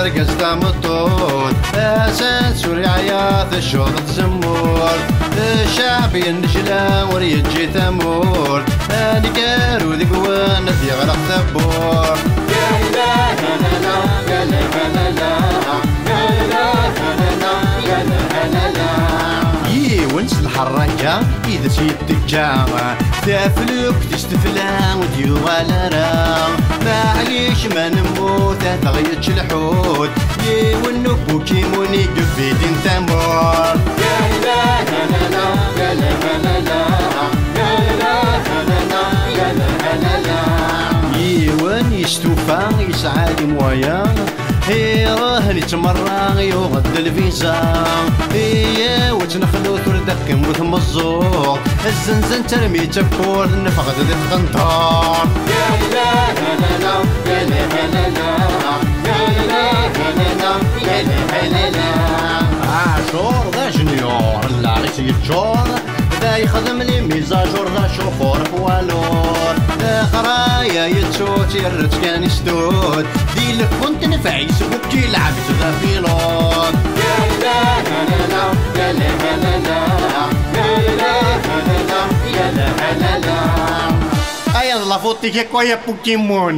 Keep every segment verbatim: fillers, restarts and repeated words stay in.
Argaz tameṭṭut, atan s ur yeɛya teccuḍ tzemmurt. Ccɛeb yennejla ur yeǧǧi tamurt. Aneggaru deg-wen ad d-yeɣleq tawwurt. Yiwen s lḥerraka i d as-yettekka, taflukt s tefla ur d-yuɣal ara. Maɛlic ma nemmut ad aɣ-yečč lḥut, yiwen n ubukimun i yebidin tamurt. Yiwen yestufa yesɛa les moyens, iruḥ yettmerra yuɣ-d lviza. Iyaw ad tt-nexlu tura d aqim bu tmeẓẓuɣt. Zzenzen-tt armi d tawwurt, neffeɣ-d di tqenṭert. Ɛacur d ajenyur, lɛris yeččur, da yexdem les mises à jour, d acufur poids lourd. Leqraya yettu-tt, yerra-tt kan i stud. Di lfun tenfeɛ, yesbukki lɛebd d apilud. Aya d la faute-ik akk, ay a Pokémon.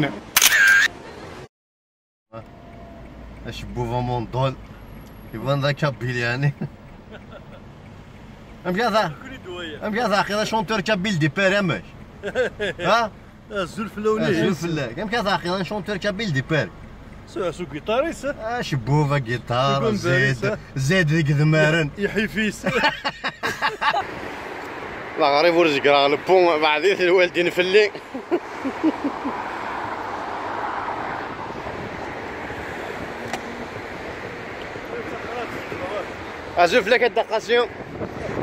Acebbub amundul. Iban d akabil, yeɛni. Amek ara ta-, amek ara taɛqiḍ acuntur kabil di Paris, amek? Ha? Azul fell-awen. Azul ihi fell-ak. Amek ara taɛqiḍ acuntur kabil di Paris? Su, su giṭar-is. Acebbub, agiṭar, zid, zid deg idmaren. Iḥif-is. D aɣrib ur zegreɣ leppu, beɛd-it lwaldin fell-i. Azul fell-ak a Dda Qasi.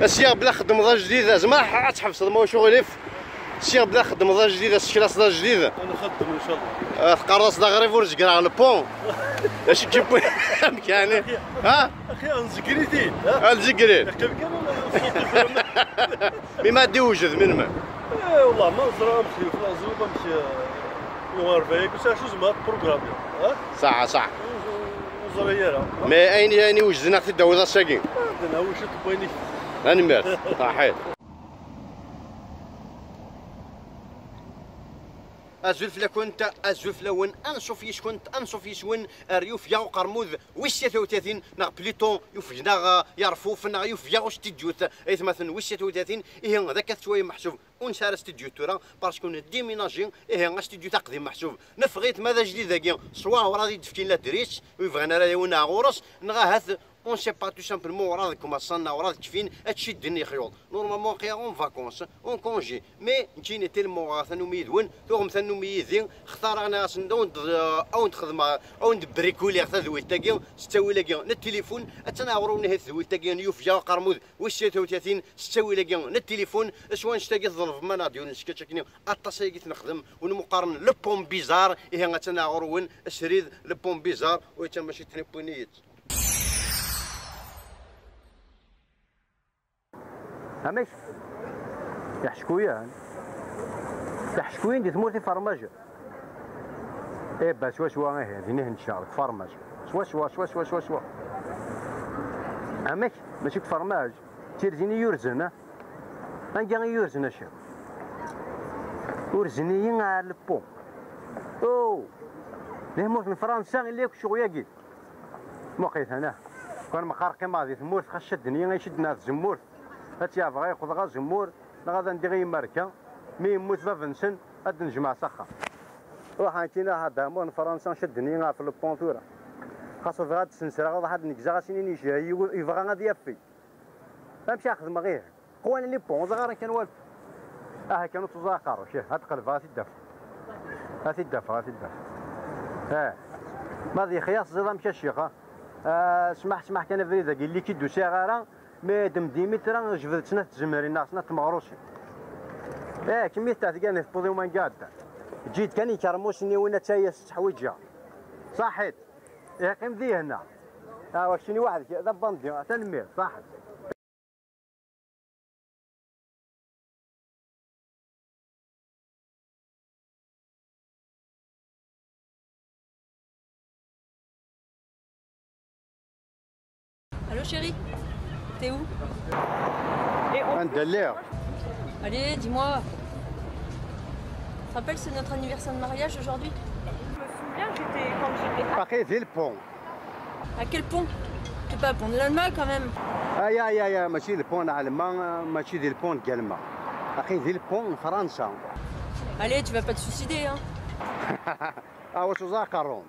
Sya bla xeddmeḍ ajdid, zma ad tḥebseḍ ma ulac uɣilif. Sya bla xeddmeḍ ajdid, aseklaseḍ ajdid. Ad nxeddem, incallah. Ah, teqqareḍ-as d aɣrib ur zegreɣ leppu. Acu k-yewwi? Amek yeɛni? Ha? Axi, ad nzegger-it-id, ha? Ad nzegger-it. Yeqqim kan ad nṣuṭ iframen. Mi ma ad d-iwjed, min ma? Eh, wallah, ma neẓra amek yufa, neẓra amek, eh, yuɣal Rebaya, kusi acu zma programme, ha? Saḥa, saḥa. Ur, ur neẓri ara. Mais ayen, ayen iwejden ad t-id-tawiḍ ass-agi. Ah, d nhawi ciṭ n wayen i. Tanemmirt. Saḥit. Azul fell-akent, azul fell-awen, anṣuf yis-kent, anṣuf yis-wen, ar yufeg-a uqermud wis tlata u tlatin, neɣ plutôt yufeg-nneɣ, uh, yerfuf, neɣ yufeg-a ustidyut, aytmaten, wis tlata u tlatin, ihi d akka tettwayem meḥsub, ur nesɛi ara stidyut tura, parce qu'on a déménagé, ihi astidyut aqdim meḥsub, neffeɣ-it ma d ajdid-agi, soit ur ad yi-d-fkin l'adresse, ur bɣan ara ad awen-aɣ ɣur-s, neɣ ahat on sait pas, tout simplement, ur ad kmaṣan, ur ad kfin, ad cidden yexyuḍ. Normalement, aql-aɣ en vacances, en congé. Mais nekkini tellement atan umi yid-wen, tuɣem tannumi yid-i, xtareɣ-asen, awen-d, awen-d-xedmeɣ, awen-d-brikuliɣ tadwilt-agi, s ttawil-agi n tilifun, attan aɣur-wen ihi tadwilt-agi n yufeg-a uqermud wis tlata u tlatin, s ttawil-agi n tilifun, s wanect-agi tḍelbem-aneɣ-d yiwen n sketch akkenni, aṭas ayagi t-nexdem, win umi qqaren le pont bizarre, ihi attan aɣur-wen, srid, le pont bizarre, u yettan mačči tnipwiniyet. Amek? Iḥeckuyen. Iḥeckuyen di tmurt ifermaj. Eh, bah, swaswa, ihi, din i ncceɣ, deg fermaj. Swaswa, swaswa, swaswa. Amek? Mačči deg fermaj. D tirzin i yurzen, ah? Anga i yurzen, a cab? Urzen-iyi ar le pont. Oh! Di tmurt n Fransa, illa yakk ccɣel-agi. Muqel-it hana. Kan meqqar qqimeɣ di tmurt, xas cadden-iyi ay cidden ɣer tzemmurt. Ad tt-yeɛbeɣ ay xedɣ azemmur, neɣ ad ndiɣ i yimerka. Mi yemmut bab-nsen, ad d-nejmeɛ s axxam. Ruḥ akkin, ah, d amur n Fransa, cadden-iyi ɣef le pont tura. Xas bɣiɣ ad d-sensreɣ, ad d-negzeɣ, as-inin yecha-yi, yebɣa ad yafeg. Amek ara xedmeɣ, ih? Qwan les ponts, ẓer kan walef. Aha kan ur ttuẓa aqerruc, ih, ad qelbeɣ, ad t-id-afeɣ. Ad t-id-afeɣ, ad t-id-afeɣ. Eh. Ma d ixyas ziḍ amek a ccix, ah? Ah, smaḥ, smaḥ kan abrid-agi, likid ur sɛiɣ ara, mais d Mdimitra, jbed-tt snat tzemrin, neɣ snat tmeɣrusin. Eh, kemmit taɛt gan tewwiḍ i umanga ɛeddan. Ǧǧi-d kan ikermusen-iw, win ad tayas ttḥwiǧeɣ. Ṣaḥit. Ihi qqim di hna. Ah, wa keččini weḥd-k, d abandi, tanemmirt, ṣaḥit. Chérie, t'es où? Anda lliɣ? Allez, dis-moi. Tu te rappelles, c'est notre anniversaire de mariage aujourd'hui? Je me souviens, j'étais, quand j'étais... Aql-i di le pont. À quel pont? T'es pas à pont de l'Alma quand même. Aya, aya, aya, mačči di le pont n Alma, mačči di le pont n Galma. Aql-i di le pont n Fransa. Allez, tu vas pas te suicider, hein? Ah, wacu ẓer aqerru-m?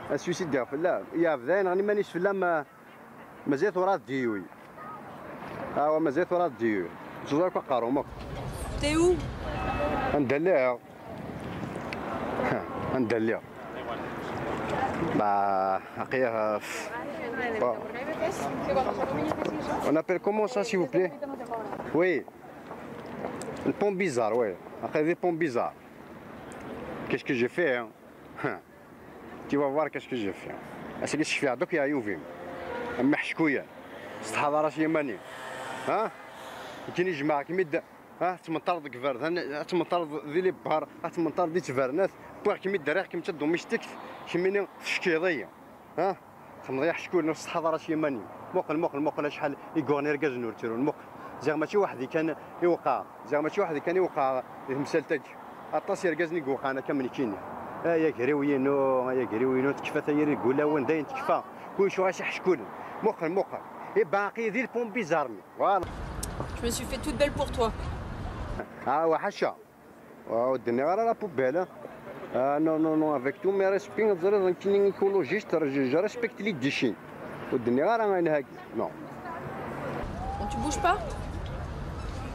Ad suicidiɣ fell-am. Yeɛbed ayen ɣer iman-is fell-am, ah, mazal tura d diyuy. Awa, mazal tura d diyuy. Ttuẓer akk aqerru-m akk. T'es où? Anda lliɣ? Anda lliɣ? Bah, aql-i, euh, bon. On appelle comment ça, s'il vous plaît? Oui. Le pont bizarre, oui. Aql-i di pont bizarre. Qu'est-ce que j'ai fait, hein? Hein. Tu vas voir qu'est-ce que j'ai fait. Ass-agi ssexfiɣ-d akk yeɛyub-im. Am iḥeckuyen. S tḥadara s yiman-im. Ha? Nekkini jemɛeɣ-kem-id. Ha? Ad tmenṭareḍ deg iberdan, ad tmenṭareḍ di lebḥer, ad tmenṭareḍ di tbernat. Wwiɣ-kem-id, rriɣ-kem d tadumistikt, kemmini teckiḍ-iyi. Ha? Txedmeḍ-iyi aḥeckul, s tḥadara s yiman-im. Muqel, muqel, muqel acḥal i yuɣen irgazen ur ttrun. Muqel. Ziɣ mačči weḥd-i kan i wqeɛeɣ. Ziɣ mačči weḥd-i kan i wqeɛeɣ di temsalt-agi. Aṭas irgazen i iwqeɛen akka am nekkini. Ay agriw-inu, ay agriw-inu, tekfa tayri deg wulawen, dayen tekfa. Kullec uɣas iḥeckulen. Muqel, muqel. I baqi di le pont bizarre-nni. Voilà. Je me suis fait toute belle pour toi. Ah, wa ḥaca. Ah, ur d-nniɣ ara la poubelle. Ah, non, non, non, avec tous mes respects, teẓriḍ, nekkini écologiste, je, je respecte les déchets. Ur d-nniɣ ara ayen hagi. Non. Bon, tu bouges pas?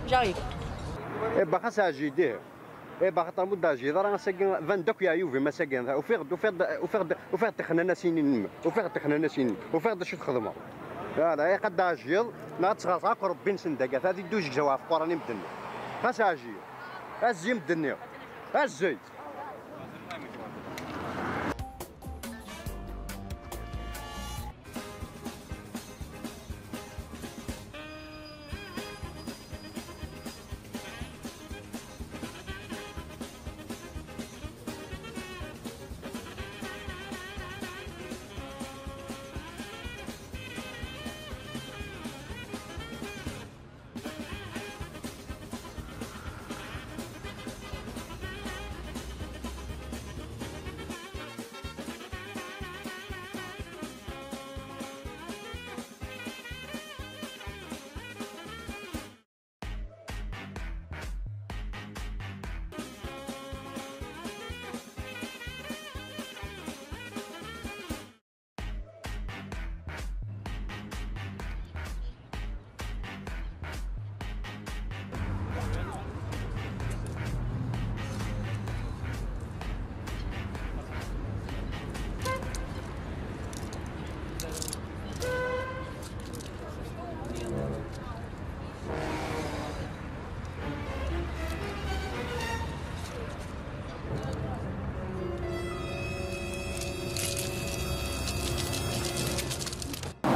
J'arrive. Eh, bah, xas ɛjid, ih. Eh, bah, xaṭer mu d-ɛjiḍ ara, ass-agi, ban-d akk yeɛyub-im, ass-agi. Ufiɣ-d, ufiɣ-d, ufiɣ-d, ufiɣ-d tixnanasin-inem. Ufiɣ-d tixnanasin-inem. Ufiɣ-d acu txedmeḍ. Ala, eh, qad d-ɛjiḍ, neɣ ad tesɣerseḍ akk Rebbi-nsen dagi. Ad iddu uzegzaw ɣef Qquran i medden. Xas ɛjid. Azzi medden-nni. Azzi.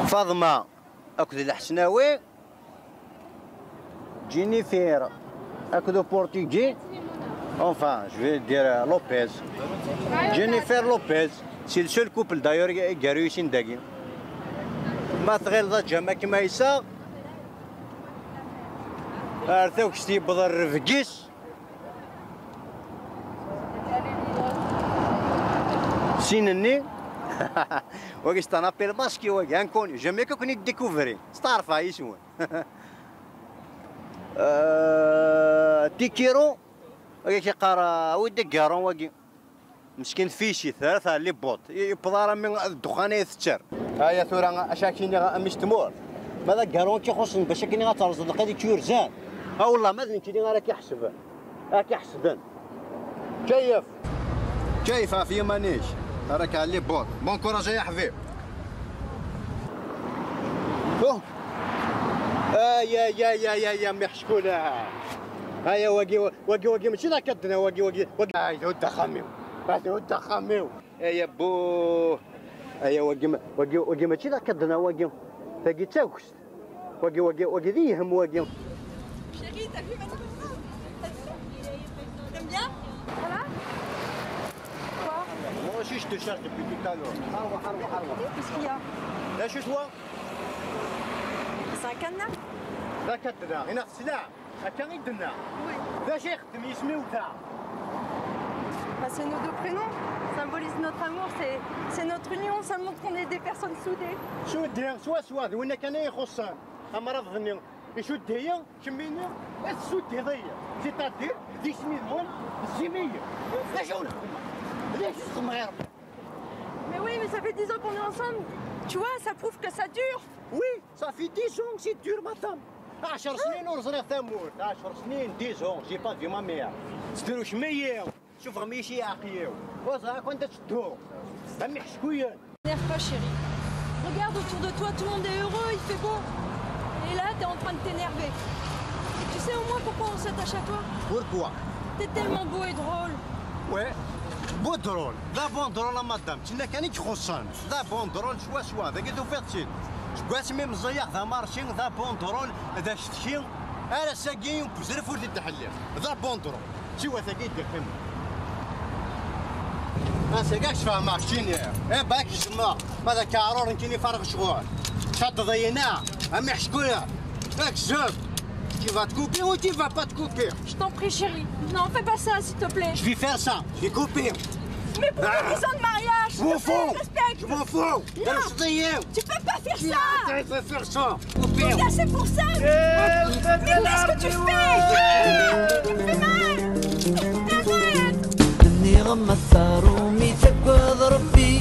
Faḍma akked Lḥesnawi, Jennifer akked Uportugais, enfin, je vais dire, euh, Lopez. Jennifer Lopez, c'est le seul couple d'ailleurs i gar-asen dagi. Ma tɣileḍ a Ǧama kem-ayseɣ, ar tagest yewweḍ rrebg-is. Sin-nni. Wagi c'est un appel masqué, wagi inconnu. Jamais que ken-id-découvrir. Steɛrfeɣ yes-wen. Euh, Tikiro. Wagi k-yeqqar, euh, awi-d agaṛṛu wagi. Meskin fici, terra-t ɣer les bottes. I-, yewweḍ ara mi d ddexxan ay tetter. Aya tura, acu ara k-iniɣ a mmi-s n tmurt? Ma d agaṛṛu i k-ixuṣṣen bac akken ad terẓeḍ lqid i k-yurzan. A wellah, ma d nekkini ara k-iḥesben. Ara k-iḥesben. Kayef. Kayef ɣef yiman-ik. Ara k-ɣer les bottes. Bon courage ay aḥbib. Oh. Ay, ay, ay, ay, ay, a mmi ḥeckulan. Aya wagi, wagi, wagi, mačči d akadna, wagi, wagi, wagi. Ay, d axxam-iw. Ay, d axxam-iw. Ay, abbu. Aya wagi, ma-, wagi, wagi, mačči d akadna, wagi. Tagi d tagest. Wagi, wagi, wagi, d ihem, wagi. Chérie, t'as vu ma... T'aimes bien? Ça va? Moi aussi, je te cherche depuis tout à l'heure. Arwa, arwa, arwa. Qu'est-ce qu'il y a? D acu-t wa? C'est un cadenas. D akeddna, i neɣ teslam? Akka i d-tenna. Oui. D acu ixeddem yisem-iw da? Bah, c'est nos deux prénoms. Symbolise notre amour, c'est, c'est notre union, ça montre qu'on est des personnes soudées. Soudées, swaswa, d winna kan ay ixuṣṣen. Amrabeḍ-nni icudd-iyi, kemmini ad tessuddiḍ-iyi. C'est-à-dire, d isem-nwen, d isem-iyi. D acu ur nxeddem? D acu txeddmeḍ ɣer Mais oui, mais ça fait dix ans qu'on est ensemble. Tu vois, ça prouve que ça dure. Oui, ça fait dix ans que c'est dur, madame. عشر سنين ur ẓriɣ tamurt. عشر سنين, dix ans, j'ai pas vu ma mère. Tedrewcem-iyi, tessufɣem-iyi si aɛeqli-w. Ur ẓriɣ akk anda tedduɣ. D am iḥeckuyen. T'énerve pas, chérie. Regarde autour de toi, tout le monde est heureux, il fait beau. Et là, t'es en train de t'énerver. Et tu sais au moins pourquoi on s'attache à toi? Pourquoi? T'es tellement beau et drôle. Ouais. Beau drôle. D abandrol a madame, d tinna kan i ixuṣṣen. D abandrol swaswa, dagi tufiḍ-tt-id. Seg wasmi meẓẓiyeɣ d amarci, d abandrol, d acetki, ar ass-agi n uzref ur t-id-ḥelliɣ. D abandrol. Siwa tagi i d-iqqimen. Ass-agi ad k-sfehmeɣ keččini. Eh, bak jemma. Ma d akaɛrur nekkini farɣ ccɣel. Taddeḍ-iyi-na, a mi ḥeckuya. Akzeb. Tu vas te couper ou tu vas pas te couper? Je t'en prie, chérie. Non, fais pas ça, s'il te plaît. Je vais faire ça. Je vais couper. Mais pour Ah. Dix ans de mariage, s'il te plaît, respecte. Je m'en fous. Non. Tu peux pas faire ça. Arrête, arrête, arrête, arrête. Regarde, c'est pour ça. Mais qu'est-ce que tu fais? Ah, tu me fais mal. Arrête. Nniɣ-am a taṛumi tagad Ṛebbi,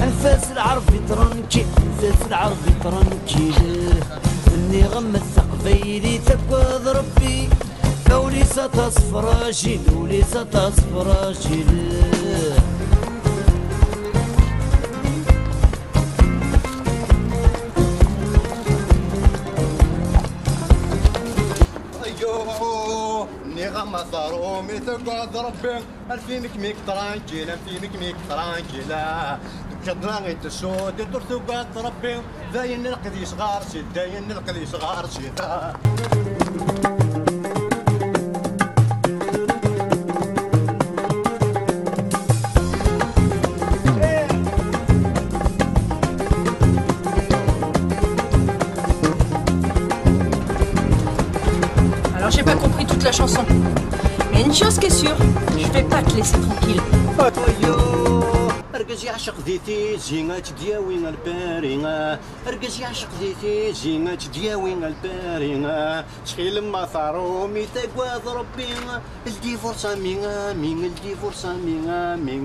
anef-as lɛerbi tranquille, anef-as lɛerbi tranquille. Nniɣ-am a taqbaylit tagad Ṛebbi, وليس تصفراجل، وليس تصفراجل. Ayyoo, nniɣ-am a taṛumi tagad Ṛebbi, anef-iyi mik-mik tranquille, anef-iyi mik-mik tranquille. Deg iḍla i tessud, i ur tugadeḍ Ṛebbi, d ayen lqed yesɣar si, d ayen lqed yesɣar si. Alors, j'ai pas compris toute la chanson. Mais une chose qui est sûre, je vais pas te laisser tranquille. Argaz yeɛceq di tizi, ad t-id-yawi lpari. Argaz yeɛceq di tizi, ad t-id-yawi lpari. Ttxil-m a taṛumi tagad Ṛebbi, ldi bursa mi, mi, ldi bursa mi, mi.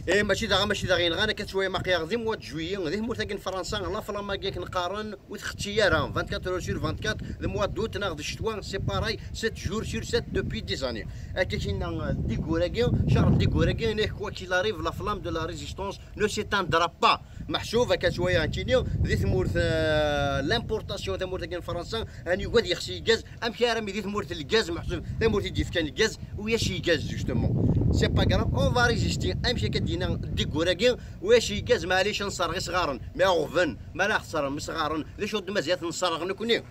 Eh, mačči d aɣ-, mačči d aɣ-yenɣan, akka ttwayem aql-aɣ di mois de juillet, di tmurt-agi n Fransa, la flamme-agi akken qqaren, ur txetti ara, vingt-quatre heures sur vingt-quatre, d mois d'août neɣ d ccetwa, c'est pareil, sept jours sur sept depuis des années. Akka kinna, euh, diggur-agi, car diggur-agi, nekk, quoi qu'il arrive, la flamme de la résistance ne s'éteindra pas. Meḥsub, akka ttwayem nekkini, di tmurt, euh, l'importation, tamurt-agi n Fransa, Ani yugad yexsi gaz, amek armi di tmurt n lgaz, meḥsub tamurt i d-yefkan lgaz, u yac gaz, justement. C'est pas grave, on va résister. Amek akka d-yenna deg wuragi, u yac gaz, maɛlic ad nṣerɣ isɣaren, mi aɣben, ma la xesren isɣaren, d acu d mazal ad ten-nṣerɣ nekni?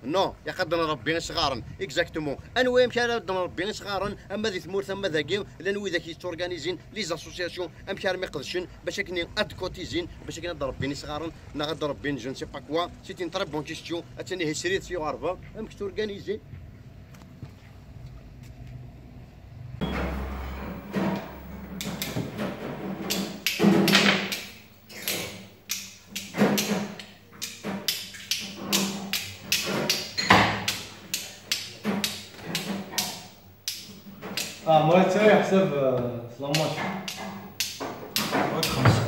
Non, yaqad nṛebbi isɣaren, exactement. Anwa amek ara d-nṛebbi isɣaren, ama di tmurt, ama dagi, llan widak yetturganizin, les associations, amek armi qedcen, bac akken ad d-kotizin, bac akken ad d-ṛebbin isɣaren, neɣ ad d-ṛebbin je ne sais pas quoi. C'est une très bonne question. Attan ihi srid si ɣerba. Amek turganizi? Ah, moi, tu sais, ça va, c'est la moitié. Ouais, comme ça.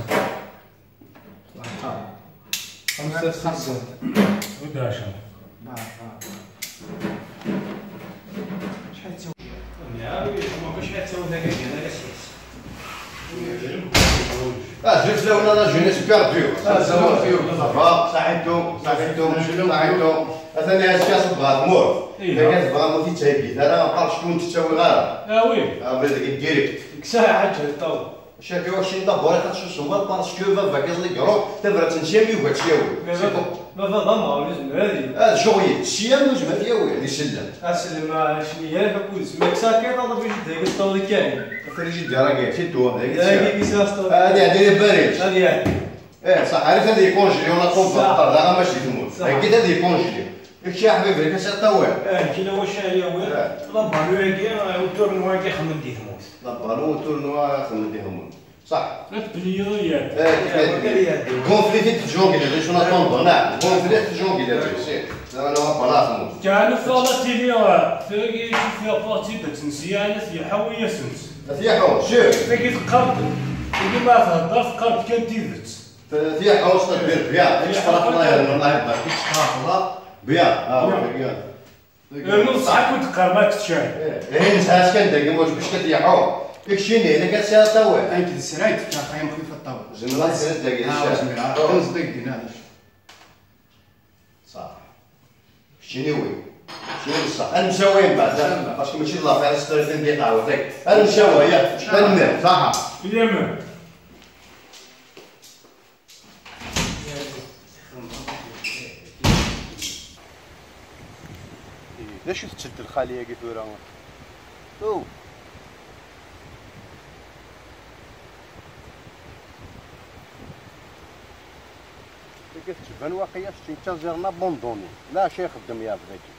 خمسة، ستة. وداشا. شحال تساوي؟ لا، ما كاش حتى ولا كاين، انا كاش. Ah, juste là, on a la jeunesse perdue. Ah, ça va, ça va. صحيتو، صحيتو، صحيتو. اثني هاز كاس بغا تموت. إيه. كاس بغا موت يتهيبي. انا ما عرفتش شكون تساوي غير. اه، وي. اه، بلدك الديريكت. كسا حاجه طاو. Chaque fois, je suis d'abord, parce que baba, quand il y a un tabrat, c'est mieux que tu as. Mais c'est baba, bon. Baba, d ameɣrur, yezmer ad yili. Ah, ccɣel, sya, ur yezmir ad t-yawi, d isellem. Asellem, ah, acimi, yak akked-s. Mais ça, kay, t'as obligé de rester au week-end. Frigidaire, c'est tout, hein, c'est ça. Ad iɛeddi di Paris. Ad iɛeddi. Eh, ṣaḥ, arif ad yecongeli, on attend pas, da, mačči di tmurt. Ṣaḥ. Agi ad yecongeli. Kečč, a ḥbib, rek-as aṭawal. Eh, kila wacu ara yawi. Eh. Labalu-agi, eh, uturnu-agi xemmen di tmurt. Labalu, uturnu, xemmen di tmurt. Ṣaḥ. La tbelliḍ-iyi. Eh, gonflet-t-id tjungli, d acu n attendant, neɣ? Gonflet-t tjungli, d acu, si. Labalu, xemmen. Kan ffeɣ la tili, eh, tagi, tagi, parti, d akken syan, ad t-iḥawi-asent. Ad t-iḥawi, sûr. Tagi teqqar-d, tagi ma thedder, teqqar-d kan tidet. Tiḥeṛṛust tedbir bya, amek tfeṛḥeḍ la yernu la yebda, amek tfeṛḥeḍ la bya. Ah, bya. Rnu ṣṣeḥ akk d-teqqar ma keččan. Eh, eh, nesɛa kan dagi, ur tbecc kat yaḥu. Keččini, la kat sɛiɣ tawal. Amek d srayt, ka xayem xif ṭṭawal. Zemreɣ ad srayt dagi. Ah, zemreɣ. Ur zdig dina. Ṣaḥ. Keččini wi. Keččini ṣṣeḥ. Ad nemsawi mbeɛd, parce que mačči d l'affaire s tlatin di qahwa, tak. Ad nemsawi, ya. Tanemmirt, ṣaḥa. Yamen. D acu tetteddu lxali-agi tura? Aw! Tagi tettban waqila kečč d tazirt abandonnée. La, acu ixeddem yiɛbed-agi?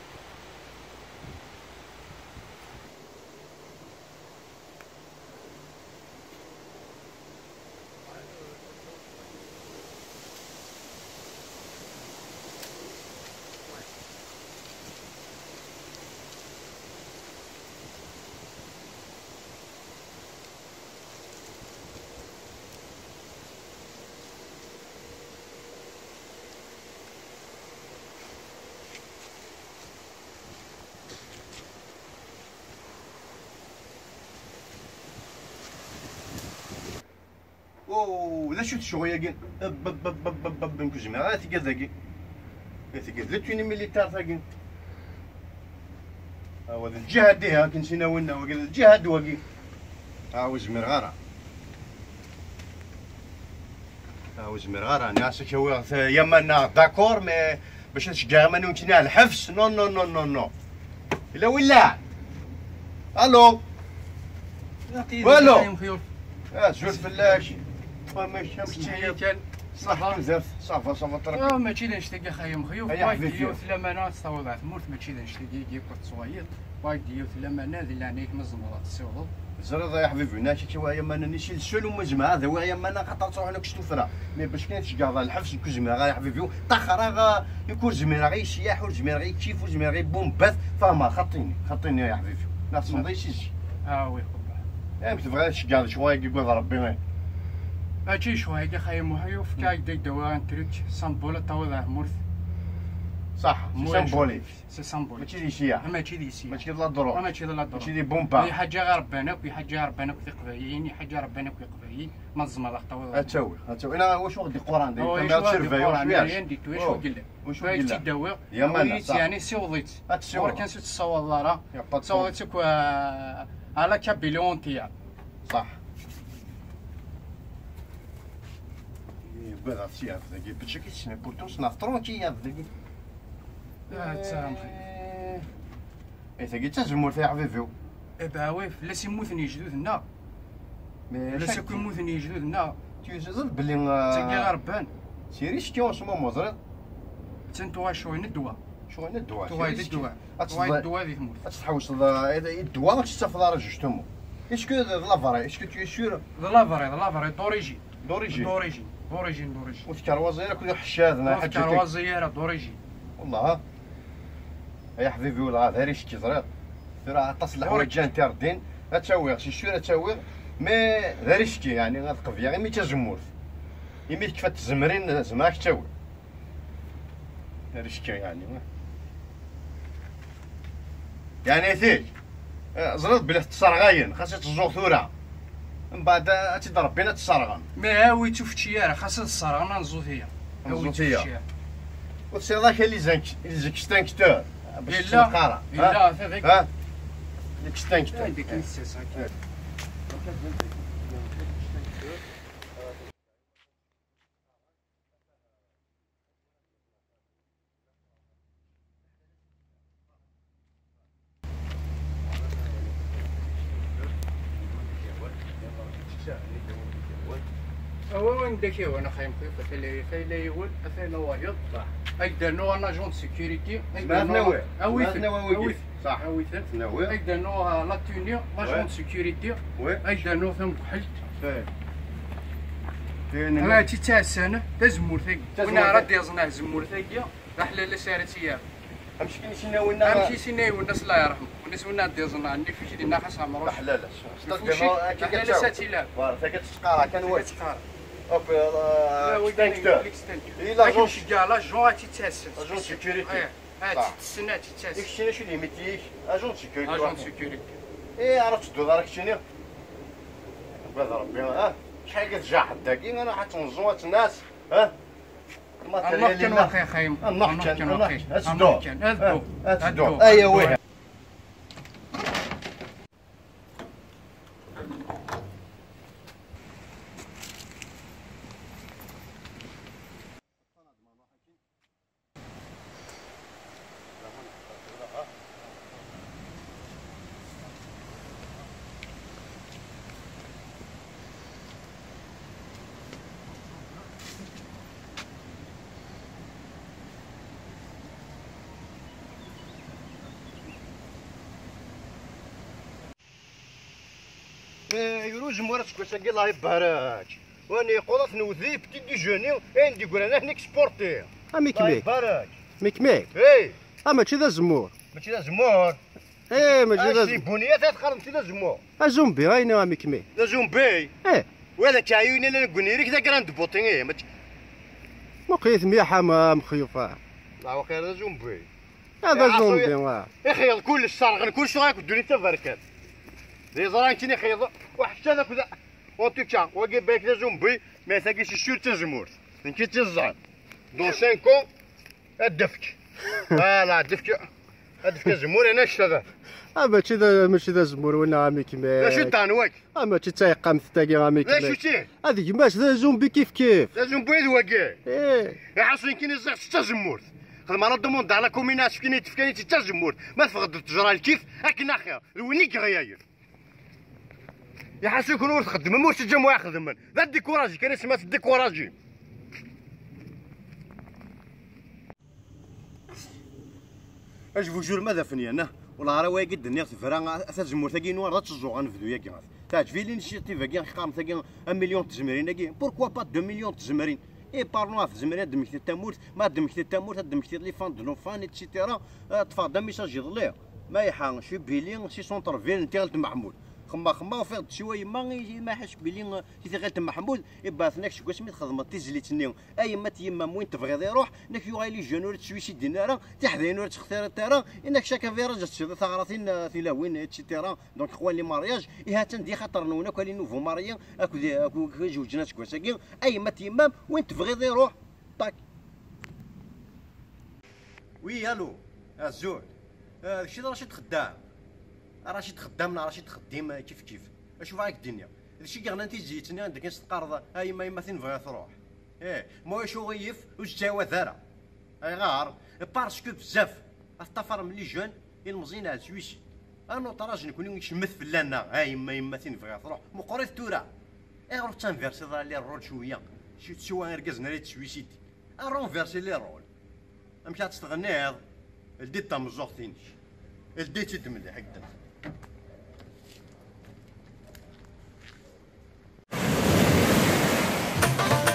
Oh, d acu-t ccɣel-agi? Bb-, bb-, bb-, bb-, bb-, nekk ur zmireɣ ara tigad-agi. Tigad d la tenue militaire tagi. Awa, d lǧihad ihi, akken ttnawin, wagi d lǧihad wagi. Ah, ur zmireɣ ara. Ah, ur zmireɣ ara. Nniɣ-as ad k-awiɣ Yamana, d'accord, mais bac ad ceggɛeɣ iman-iw nekkini ar lḥebs. Non, non, non, non, non. Illa willa. Allô. Allô. Azul fell-ak. Wa, ma kečč, amek tettiliḍ? Kan. Ṣaḥ tudert. Ça va, ça va, très bien. Ah, mačči d annect-agi, a xayi Mexyuf. Ay, a ḥbibi. Yiwet lamana ad tt-tawiḍ ɣer tmurt, mačči d annect-agi, agi akked ttwayeḍ. Wa d yiwet lamana, di leɛnaya-k, ma tzemreḍ ad tt-tessiwḍeḍ. Teẓriḍ, ay aḥbibi, nekk ad k-awiɣ Yamana-nni, si le seul umi zemreɣ ad awiɣ Yamana, xaṭer ad truḥ nekk s tuffra. Mais bac kan ad tceggɛeḍ ɣer lḥebs, nekk ur zmireɣ ara, ay aḥbibi. Ṭaxreɣ, ah, nekk ur zmireɣ i ccyaḥ, ur zmireɣ i ccif, ur zmireɣ i bumbas. Fehmeɣ, xaṭini, xaṭini, ay aḥbibi. Neɣ tessneḍ-iyi si zik. Ah, oui, xubbeɛ. Eh, ma tebɣiḍ ad tceggɛeḍ ccɣel-agi, agad Rebbi, eh. Mačči ccɣel-agi, a xayi Mexyuf, fek-ak-d ad k-d-awiɣ un truc, symbole ad t-tawiḍ ɣer tmurt. Ṣaḥ, c'est symbolique. C'est symbolique. Mačči d ccyaḥ. Mačči d ccyaḥ. Mačči d la drogue. Mačči d la drogue. Mačči d bumbas. Iḥaǧa ɣer Rebban akk, iḥaǧa ɣer Rebban akk d Iqbayliyen, iḥaǧa ɣer Rebban akk Iqbayliyen, ma tzemreḍ ad ɣ-tawiḍ. Ad tawiɣ, ad tawiɣ. Ina, wacu ɣ-d-iqquran, d acu ɣ-d-iqquran, rien du tout, acu yellan. Wacu yellan? Yeɛni, siweḍ-itt. Ad tt-siweḍ. Ɣur-k kan s ur tt-tessawaleḍ ara. Tessawḍeḍ-tt akk, euh, à la Kabylie entière. Ṣaḥ. Yugad ɣef tiɛef dagi, bac akka i tesna kurtus neɣ tronki yiɛef dagi. Ah, d ta. Eh, tagi d tazemmurt, ay aḥbibi-w. Eh ben oui, fell-as i mmuten yejduden-nneɣ. Fell-as akk i mmuten yejduden-nneɣ. Tuziḍ belli, ah, ttagi ɣer Rebban. C'est risqué en ce moment, ẓriḍ. Attan tuɣal ccɣel n ddwa. Ccɣel n ddwa, tuɣal d ddwa. Ad tuɣal d ddwa di tmurt. Ad tḥewseḍ, eh, i ddwa, ur tettafeḍ ara justement. Est-ce que d la vraie? Est-ce que tu es sûr? D la vraie, d la vraie, d'origine. D'origine. D'origine, d'origine, d'origine. Ur tekkerwaẓ ara akked uḥeccad neɣ ḥaǧa. Ur tekkerwaẓ ara, d'origine. Wallah. Ay aḥbibi, wallah, d arisque, ẓriɣ. Tura aṭas n leḥwayeǧ interdits. Ad tt-awiɣ, c'est sûr ad tt-awiɣ. Mais d arisque, yeɛni, ad qebleɣ imi d tazemmurt. Imi tekfa tzemrin, zemreɣ ad k-tt-awiɣ. Arisque, yeɛni. Yeɛni, tik. Eh, ẓriɣ belli tettserɣayen, xas ad teẓẓuɣ tura. Mbeɛd, eh, ad tt-id-rebbin ad tt-sserɣen. Ma awi ttufečči ara, xas ad sserɣen anẓut-iya. Anẓut-iya. Ur tesɛiḍ akka les inc-, les extincteurs, bac tettneqqara, ha? Yella, yella, ha? L'extincteur. Anda kan i tt-sserɣen. Eh. Anda k-iwan a xayen xif, atala, atala yiwen, atala wayeḍ. Ay d-rnu un agent de sécurité, ay d-rnu, awi-ten, awi-ten. Awi-ten. Ay d-rnu la tenue, l'agent de sécurité, ay d-rnu tamekḥelt. Ara tt-ittɛassan tazemmurt-agi. Win ara d-yaẓen ar tazemmurt-agi, d aḥlal as ara tt-yerr. Amek i s-inna winna? Amek i s-inna winna, s Allah yerḥem. Winna s winna ad d-iẓen, nni fik dinna xas ɛemru. Aḥlal-as. Aḥlal-as ad tt-ilab. Voilà, taka tettqara kan. Taka way tettqara. Hop, euh, l'extincteur. L'extincteur. Et l'agent, akken nceggeɛ l'agent ad tt-ittassen. Agent de sécurité. Ad tt-ittassen, ad tt-ittassen. I kečč acu d limiti-ik? Agent de sécurité. Agent de sécurité. Eh, ara tedduḍ ara keččini? Ugadeɣ Rebbi, ha? Acḥal i tjaḥeḍ dagi, ara ad tenẓu, ad tenɛas, ha? Nruḥ kan waqi a xayen. Nruḥ kan, nruḥ kan. Ad teddu. Ad teddu. Aya wih. Eh, yuru uzemmur aseggas-agi, Allah ibarek. Win yeqqul ad t-newwet di petit déjeuner, ayen d-yeggran ad t-neksporti. A Mikmi. Allah ibarek. Mikmi. Eh. A, mačči d azemmur. Mačči d azemmur. Eh, mačči d azemmur. Buniyat ad tqarem d azemmur. Azumbi, ayna a Mikmi. D azumbi. Eh. Wa d akeɛyun, la negguni rik d agrand buti, eh, mačči. Muqit miḥa ma mexyufa. La waqila d azumbi. Hada zumbi, wa. Ixeyyḍ kullec, sserɣen kullec, tura akk ddunit taberkat. D iẓra nekkini ixeyyḍ, waḥed kan akked, en tout cas, wagi bayak d azumbi, mais tagi c'est sûr d tazemmurt. Nekki d tiẓẓan. Dans cinq ans, ad d-efk. Voilà, ad d-efk, ad d-efk azemmur, yerna kečč tadaf. Ah, mačči d, mačči d azemmur winna, a Mikmi. D acu dan wak? Ah, mačči d tayeqqamt tagi, a Mikmi. D acu-tt? Ad gma-s d azumbi kif kif. D azumbi d wagi. Eh. Iḥaṣel nekkini ẓriɣ-tt d tazemmurt. Xedmeɣ la demande à la commune, asefk-nni d-tefkani d tazemmurt. Ma teffeɣ-d ttejra lkif, akken axir. D win i yeɣyayen. Iḥaṣel kun ur txeddmem, ur teǧǧam wa ixedmen. D adikuraji kan, asma teddikuraji. Ajbujur ma d afenyan, ah, wala ara wayagi d-nniɣ tebra, a, tazemmurt-agi nwan ad teẓẓuɣ anebdu-agi. Teɛǧeb-iyi l'initiative-agi, qqaren tagi un million n tzemrin-agi. Pourquoi pas deux millions n tzemrin? Et parlons ɣef tzemrin, ad d-mmektiḍ tamurt, ma ad d-mmektiḍ tamurt, ad d-mmektiḍ les fans de nos fans, et cetera. Ah, ṭṭfeɣ-d un message iḍelli. Ma iḥa, je suis Billy, si centre-ville n Tiɣelt Meḥmud. Xemma, xemma, ufiɣ-d siwa yemma, i, i ma iḥa je suis Billy, eh, si Tiɣelt Meḥmud, ibaɛten-ak seg wasmi txedmeḍ tizlit-nni. A yemma n yemma-m, win tebɣiḍ iruḥ, nek yuɣal i jeunes ur ttwissidin ara, tiḥdayin ur ttextiriḍ ara, inek chaque virage ad tessiḍ taɣratin, eh, tilawin, et cetera. Donc xwan les mariages, ihi ha-tt-an di xaṭer-nwen akk, a les nouveaux mariés, akked, akked izewǧen aseggas-agi, a yemma n yemma-m, win tebɣiḍ iruḥ, ṭak. Oui, allô, azul. Eh, d kečč i d Racid Xeddam? Racid Xeddam neɣ Racid Xeddim, eh, kif kif. Acu bɣiɣ ad k-d-iniɣ? D acu i yeɣlan tizlit-nni anda kan s-teqqareḍ, a yemma, yemma tin bɣiɣ truḥ. Eh, ma ulac uɣilif, ur s-ttɛawad ara. Ayɣer? Parce que bezzaf ad teṭṭafarem les jeunes, ilmeẓyen ar suicide. Anuṭraj nekni ikecmet fell-aneɣ, a yemma, yemma tin bɣiɣ truḥ. Meqqrit tura. Ayɣer ur tettanversiḍ ara les rôles cwiya? Siwa irgazen ara yettsuisidin. Renverser les rôles. Amek ad tt-tɣenniḍ? Ldi-d tameẓẓuɣt-inek. Ldi-tt-id mliḥ, gdem.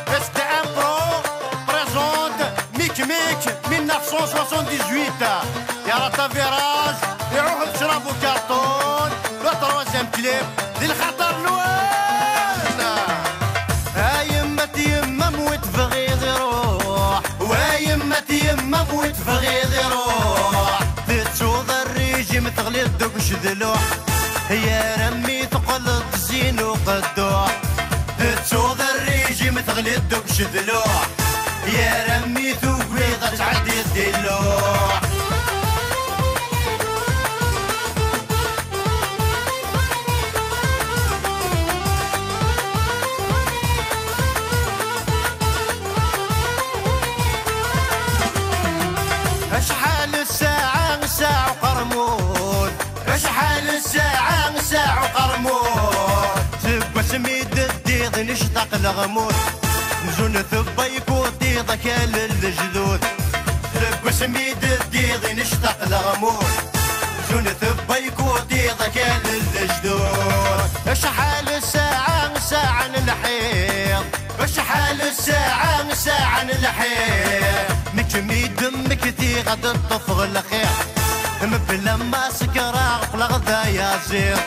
S T M Pro présente Mic Mic mille neuf cent soixante-dix-huit. Yerra tavirage, iɛuhed ccrab ukarṭun, le troisième clip, di lxaṭer-nwen. A yemma n yemma-m wi tebɣiḍ iruḥ, wa yemma n yemma-m wi tebɣiḍ iruḥ. Tettuḍ rrijim, teɣliḍ deg ucedluḥ, yar mi teqqleḍ d zzin uqedduḥ. Tettuḍ rrijim, teɣliḍ deg ucedluḥ, yar mi tugiḍ ad tɛeddiḍ di lluḥ. Acḥal ssaɛa, ssaɛa uqermud. Acḥal ssaɛa, ssaɛa uqermud. Seg wasmi d-ddiḍ nectaq leɣmud. Zun tebbaykuṭiḍ akal n lejdud. Deg wasmi d-ddiḍ i nectaq leɣmur. Zun tebbaykuṭiḍ akal n lejdud. Acḥal ssaɛa, ssaɛa n lḥiḍ. Acḥal ssaɛa, ssaɛa n lḥiḍ. Mi kem-id-mmektiɣ ad d-ṭṭfeɣ lxir. Mebla ma sekreɣ qqleɣ d ayaziḍ.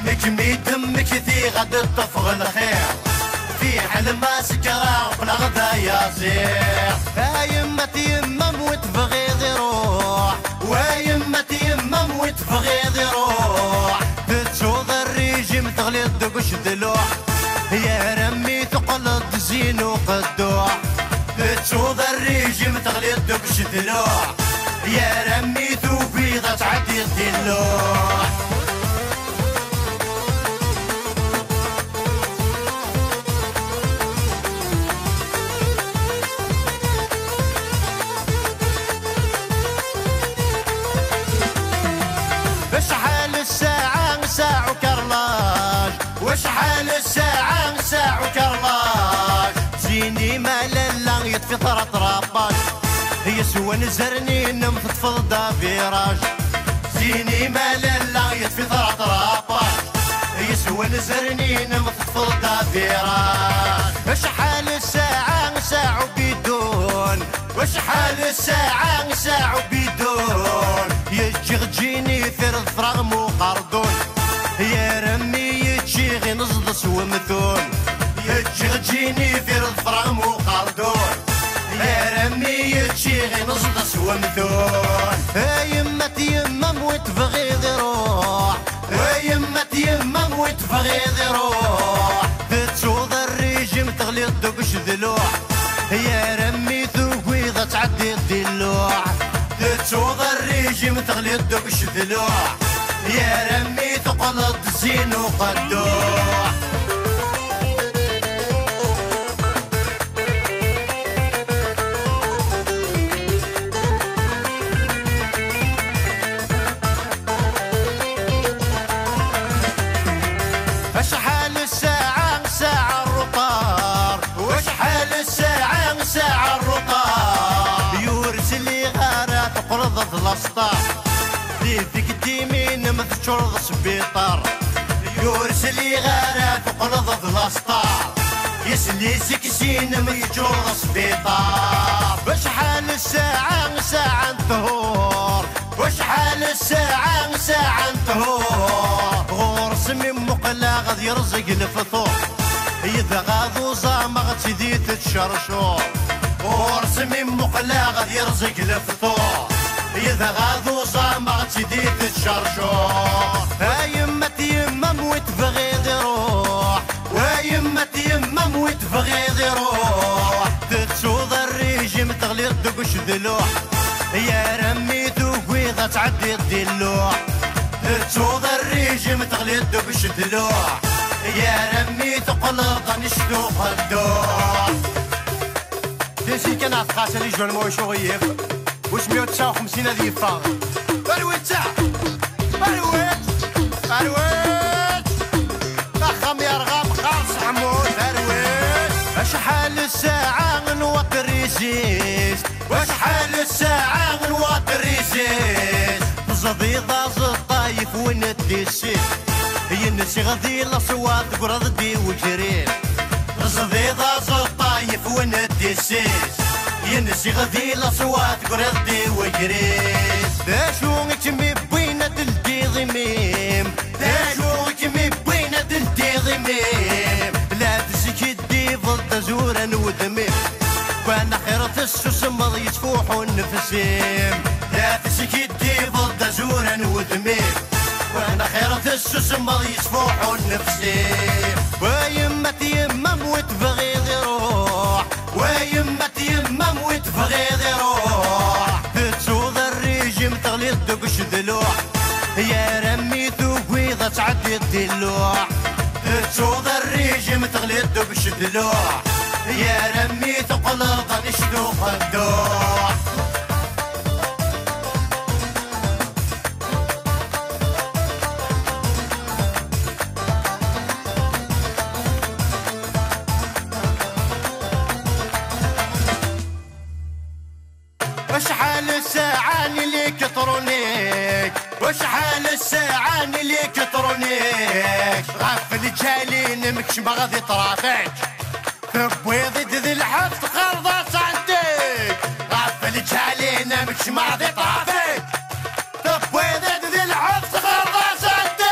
Mi kem-id-mmektiɣ ad d-ṭṭfeɣ lxir. Fiḥel ma sekreɣ qqleɣ d ayaziḍ. A yemma-t yemma-m wi tebɣiḍ iruḥ. Wa yemma-t yemma-m wi tebɣiḍ iruḥ. Tettuḍ rrijim teɣliḍ deg ucedluḥ. Yar a mmi teqqleḍ d zzin uqedduḥ. Tettuḍ rrijim teɣliḍ deg ucedluḥ. Yar a mmi tugiḍ ad tɛeddiḍ di lluḥ. Acḥal ssaɛa, ssaɛa ukerlac. Wacḥal ssaɛa, ssaɛa ukerlac. Zini ma lalla yeṭfi ṭraṭrapac. Yes wanzaren inem teṭṭfeḍ-d aviraj. Zini ma lalla yeṭfi ṭraṭrapac. Yes wanzaren inem teṭṭfeḍ-d aviraj. Acḥal ssaɛa, ssaɛa ubidun. Wacḥal ssaɛa, ssaɛa ubidun. Yeǧǧiɣ Jennifer ḍefreɣ muqerdun. Yar a mmi yeččiɣ ineẓḍ s wemtun. Yeǧǧiɣ Jennifer ḍefreɣ muqerdun. Yar a mmi yeččiɣ ineẓḍ s wemtun. A yemma-t yemma-m wi tebɣiḍ iruḥ. A yemma-t yemma-m wi tebɣiḍ iruḥ. Tettuḍ rrijim teɣliḍ deg ucedluḥ. Yar a mmi tugiḍ ad tɛeddiḍ di lluḥ. Tettuḍ rrijim teɣliḍ deg ucedluḥ. Yar a mmi teqqleḍ d zzin uqedduḥ. Acḥal ssaɛa, ssaɛa n ruṭar. Wacḥal ssaɛa, ssaɛa n ruṭar. Ur sliɣ ara teqqleḍ d lasṭar. Di tiktimin-im teččureḍ sbiṭar. Ur sliɣ ara teqqleḍ d lasṭar. Yesli seg sin-im yeččureḍ sbiṭar. Acḥal ssaɛa, ssaɛa n ṭhur. Wacḥal ssaɛa, ssaɛa n ṭhur. Ɣur-s mi mmuqleɣ ad yerẓeg lefṭur. Yedɣa d uẓameɣ d tidi tettcercur. Ɣur-s mi mmuqleɣ ad yerẓeg lefṭur. Yedɣa d uẓameɣ d tidi tettcercur. A yemma-t yemma-m wi tebɣiḍ iruḥ. Wa yemma-t yemma-m wi tebɣiḍ iruḥ. Tettuḍ rrijim teɣliḍ deg ucedluḥ. Yar a mmi tugiḍ ad tɛeddiḍ di lluḥ. Tettuḍ rrijim teɣliḍ deg ucedluḥ. Yar a mmi teqqleḍ d anect uqedduḥ. Tisi kan ɣef tqasa li jeunes ma wacu ɣiyif. Usmi ur tesɛa xemsin ad yeffeɣ. Arwit ta! Arwit! Arwit! Axxam yerɣa meqqar s ḥmut, arwit! Acḥal ssaɛa n waṭer-isis, wacḥal ssaɛa n waṭer-isis. Teẓdiḍ aẓeṭṭa yef win d tissit. Yensiɣ di leṣwat tegreḍ-d i wejrif. Teẓdiḍ aẓeṭṭa yef win d tissit. Yensiɣ di leṣwat tegreḍ-d i wejrif. D acu i kem-iwwin ad teldiḍ imi-m? D acu i kem-iwwin ad teldiḍ imi-m? La teskiddibeḍ d azura n wudem-im. Kwan axir tessusmeḍ yettfuḥu nnefs-im. La teskiddibeḍ d azura n wudem-im. Kwan axir tessusmeḍ yettfuḥu nnefs-im. Wa yemma-t yemma-m wi tebɣiḍ iruḥ. Wa yemma-t yemma-m wi tebɣiḍ iruḥ. Tettuḍ rrijim teɣliḍ deg ucedluḥ. Yar a mmi tugiḍ ad tɛeddiḍ di lluḥ. Tettuḍ rrijim teɣliḍ deg ucedluḥ. Yar a mmi teqqleḍ d anect uqedduḥ. Acḥal ssaɛa n liktṛunik, acḥal ssaɛa n liktṛunik, ɣef lǧal-inem kecmeɣ di ṭrafik. Tewwiḍ-d d lḥebs txerḍ-as antik, ɣef lǧal-inem kecmeɣ di ṭrafik. Tewwiḍ-d d lḥebs txerḍ-as antik.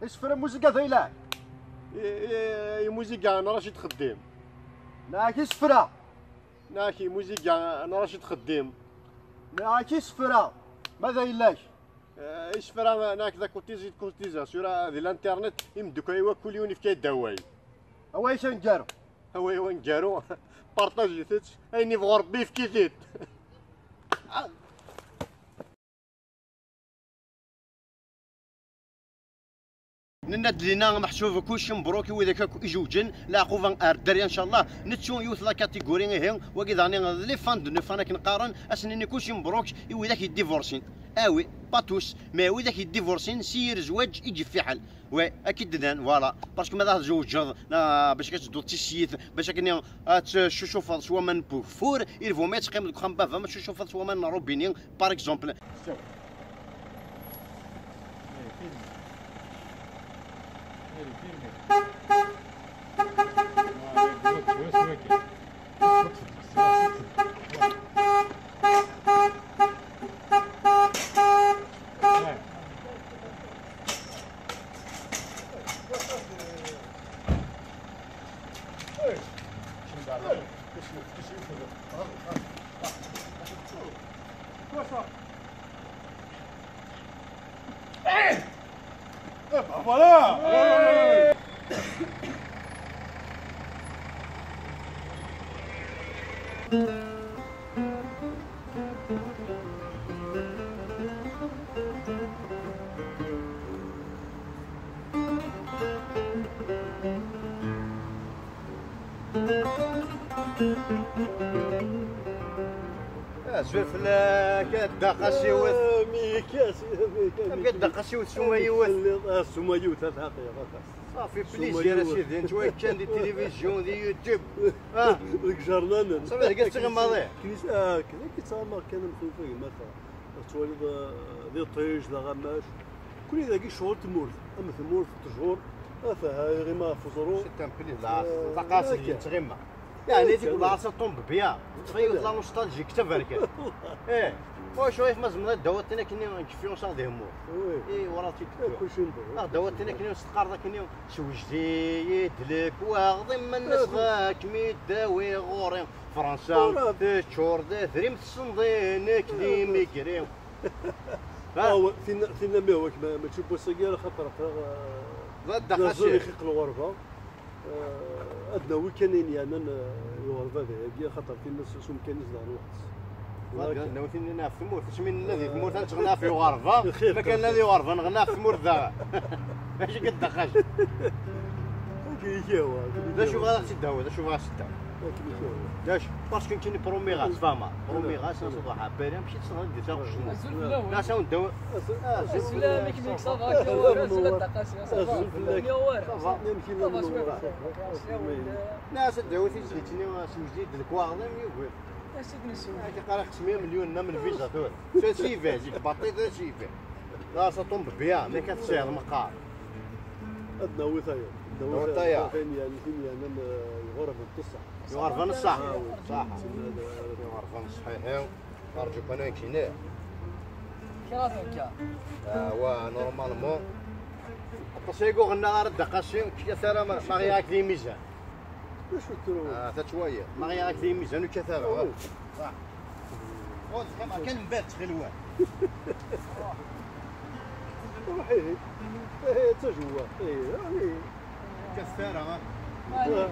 Isefra muziga d ayla. I, i, i muziga n Racid Xeddim. Neɣ isefra. Neɣ i muziga n Racid Xeddim. Neɣ isefra. Ma d ayla-k. Eh, isefra neɣ d cotisation, cotisation, tura di l'internet, imdukal i wakul yiwen ifka-d away. Away s aneggaru. Away aneggaru, partajit-t, ayen yebɣu Rebbi yefk-it-id. Nenna-d dinna meḥsub kulci mebruk i widak akk ijewǧen, leɛquba ar dderya ncallah. Nettu yiwet la catégorie ihi, wagi daɣen d les fans de nos fans akken qqaren, ad sen-nini kulci mebruk i widak yeddivorsin. Ah oui, pas tous, mais widak yeddivorsin si yir zzwaǧ i d-yeffiḥel. Ouais, akken d-nnan, voilà. Parce que ma ad tzewǧeḍ, na, bac ad tedduḍ d tissit, bac akken ad tcucufeḍ s waman n ugeffur, il vaut mieux ad teqqimeḍ deg uxxam n baba-m, ad tcucufeḍ s waman n robinet, par exemple. Eh ben voilà. Azul fell-ak, a Dda Qasiwet. Amek a Dda Qasiwet, suma yiwet? Suma yiwet, a tɛeqqiḍ. Safi, plaisir a sidi, nettwakken di tilivizyu, di YouTube. Ah. Deg ijernanen. Safi, deg tiɣimaḍ. Knis, ah, knis, knis, ah, ma kan am tufagmat. Ad twaliḍ, eh, d iṭij, d aɣamac. Kul dagi ccɣel tmurt, am tmurt, ttjur, atah, iɣima ɣef uẓru. C'est un plaisir, la, eh, taqasit akka. Yettɣima. Yeɛni, akka, dik la, ça tombe bien. Teṭṭef-iyi la nostalgie, kta berkan. Eh, wacu ɣef ma zemreḍ ad d-tawiḍ tin akken kiffi usaɣ di hemmur. Oui. Eh, wala ti-, eh, kulci nḍer. Ad d-tawiḍ tin akken s teqqareḍ akken, sewjed-iyi-d lekwaɣeḍ-im, ma nesɣa-kem-id-awi ɣur-i. Fransa teččur d adrim, tessenḍ-inek d imigri. Ah, wa, tinna, tinna mi hwak, ma, mačči n wass-agi ara, xaṭer aql-aɣ, ah, d adda neẓẓel qasi. Ixi lɣerba. Ah, ad nawi kan ayen yeɛnan, ah, lɣerba dagi, xaṭer tinna s, s umkan-is daɣen weḥd-s. Ad nawi tinna ɣef tmurt, asmi nella di tmurt, ad neɣna ɣef lɣerba, ma kan nella di lɣerba, neɣna ɣef tmurt daɣen. Acu i k-id-ddaqaj? Akken i k-yehwa, akken i k-yehwa. D acu bɣiɣ ad tt-id-tawiḍ, d acu bɣiɣ ad tt-id-tawiḍ? Akken i k-yehwa. D acu? Parce que nekkini promiɣ-as, fahmeɣ. Promiɣ-as, ad nṣuḍ ḥabbari, amek i tt-nɣed di taɣect-nni. Azul fell-awen. Nas awen-d-awi. Azul fell-amek, ça va, azul fell-ak. Azul fell-ak. Ça va. Ça va, ça va. Nas ad d-tawi tizlit-nni, sewjed-iyi-d lekwaɣeḍ-im, yugi. Acu i k-nessew? Akken qqareɣ xemsa melyun n lviza tura. C'est si vite, baṭiṭ c'est si vite. Là, ça tombe bien, mais quand c'est meqqar. Ad nawi tayeḍ. Ad nawi tayeḍ. Tin yeɛnan, tin yeɛnan, eh, lɣerba n ṣṣeḥ. Lɣerba n ṣṣeḥ. Ah, oui. Ṣṣeḥ. Lɣerba n ṣṣeḥ, eh. Arju kan ayen kini. Kra tenka. Ah, wa, normalement. Aṭas ay yuɣen ara d-aqasi, kya tara ma, ma ɣiɣ-ak di mizan. D acu tru? Ah, ta twayeḍ. Ma ɣiɣ-ak di mizan, ur kkat ara. Oh. Ṣaḥ. Oh, txemma kan mbad, ttxil-wen. Ruḥ ihi. Ihi, d tajewwa. Ihi, ihi. Ur kkat ara, ha? Ah.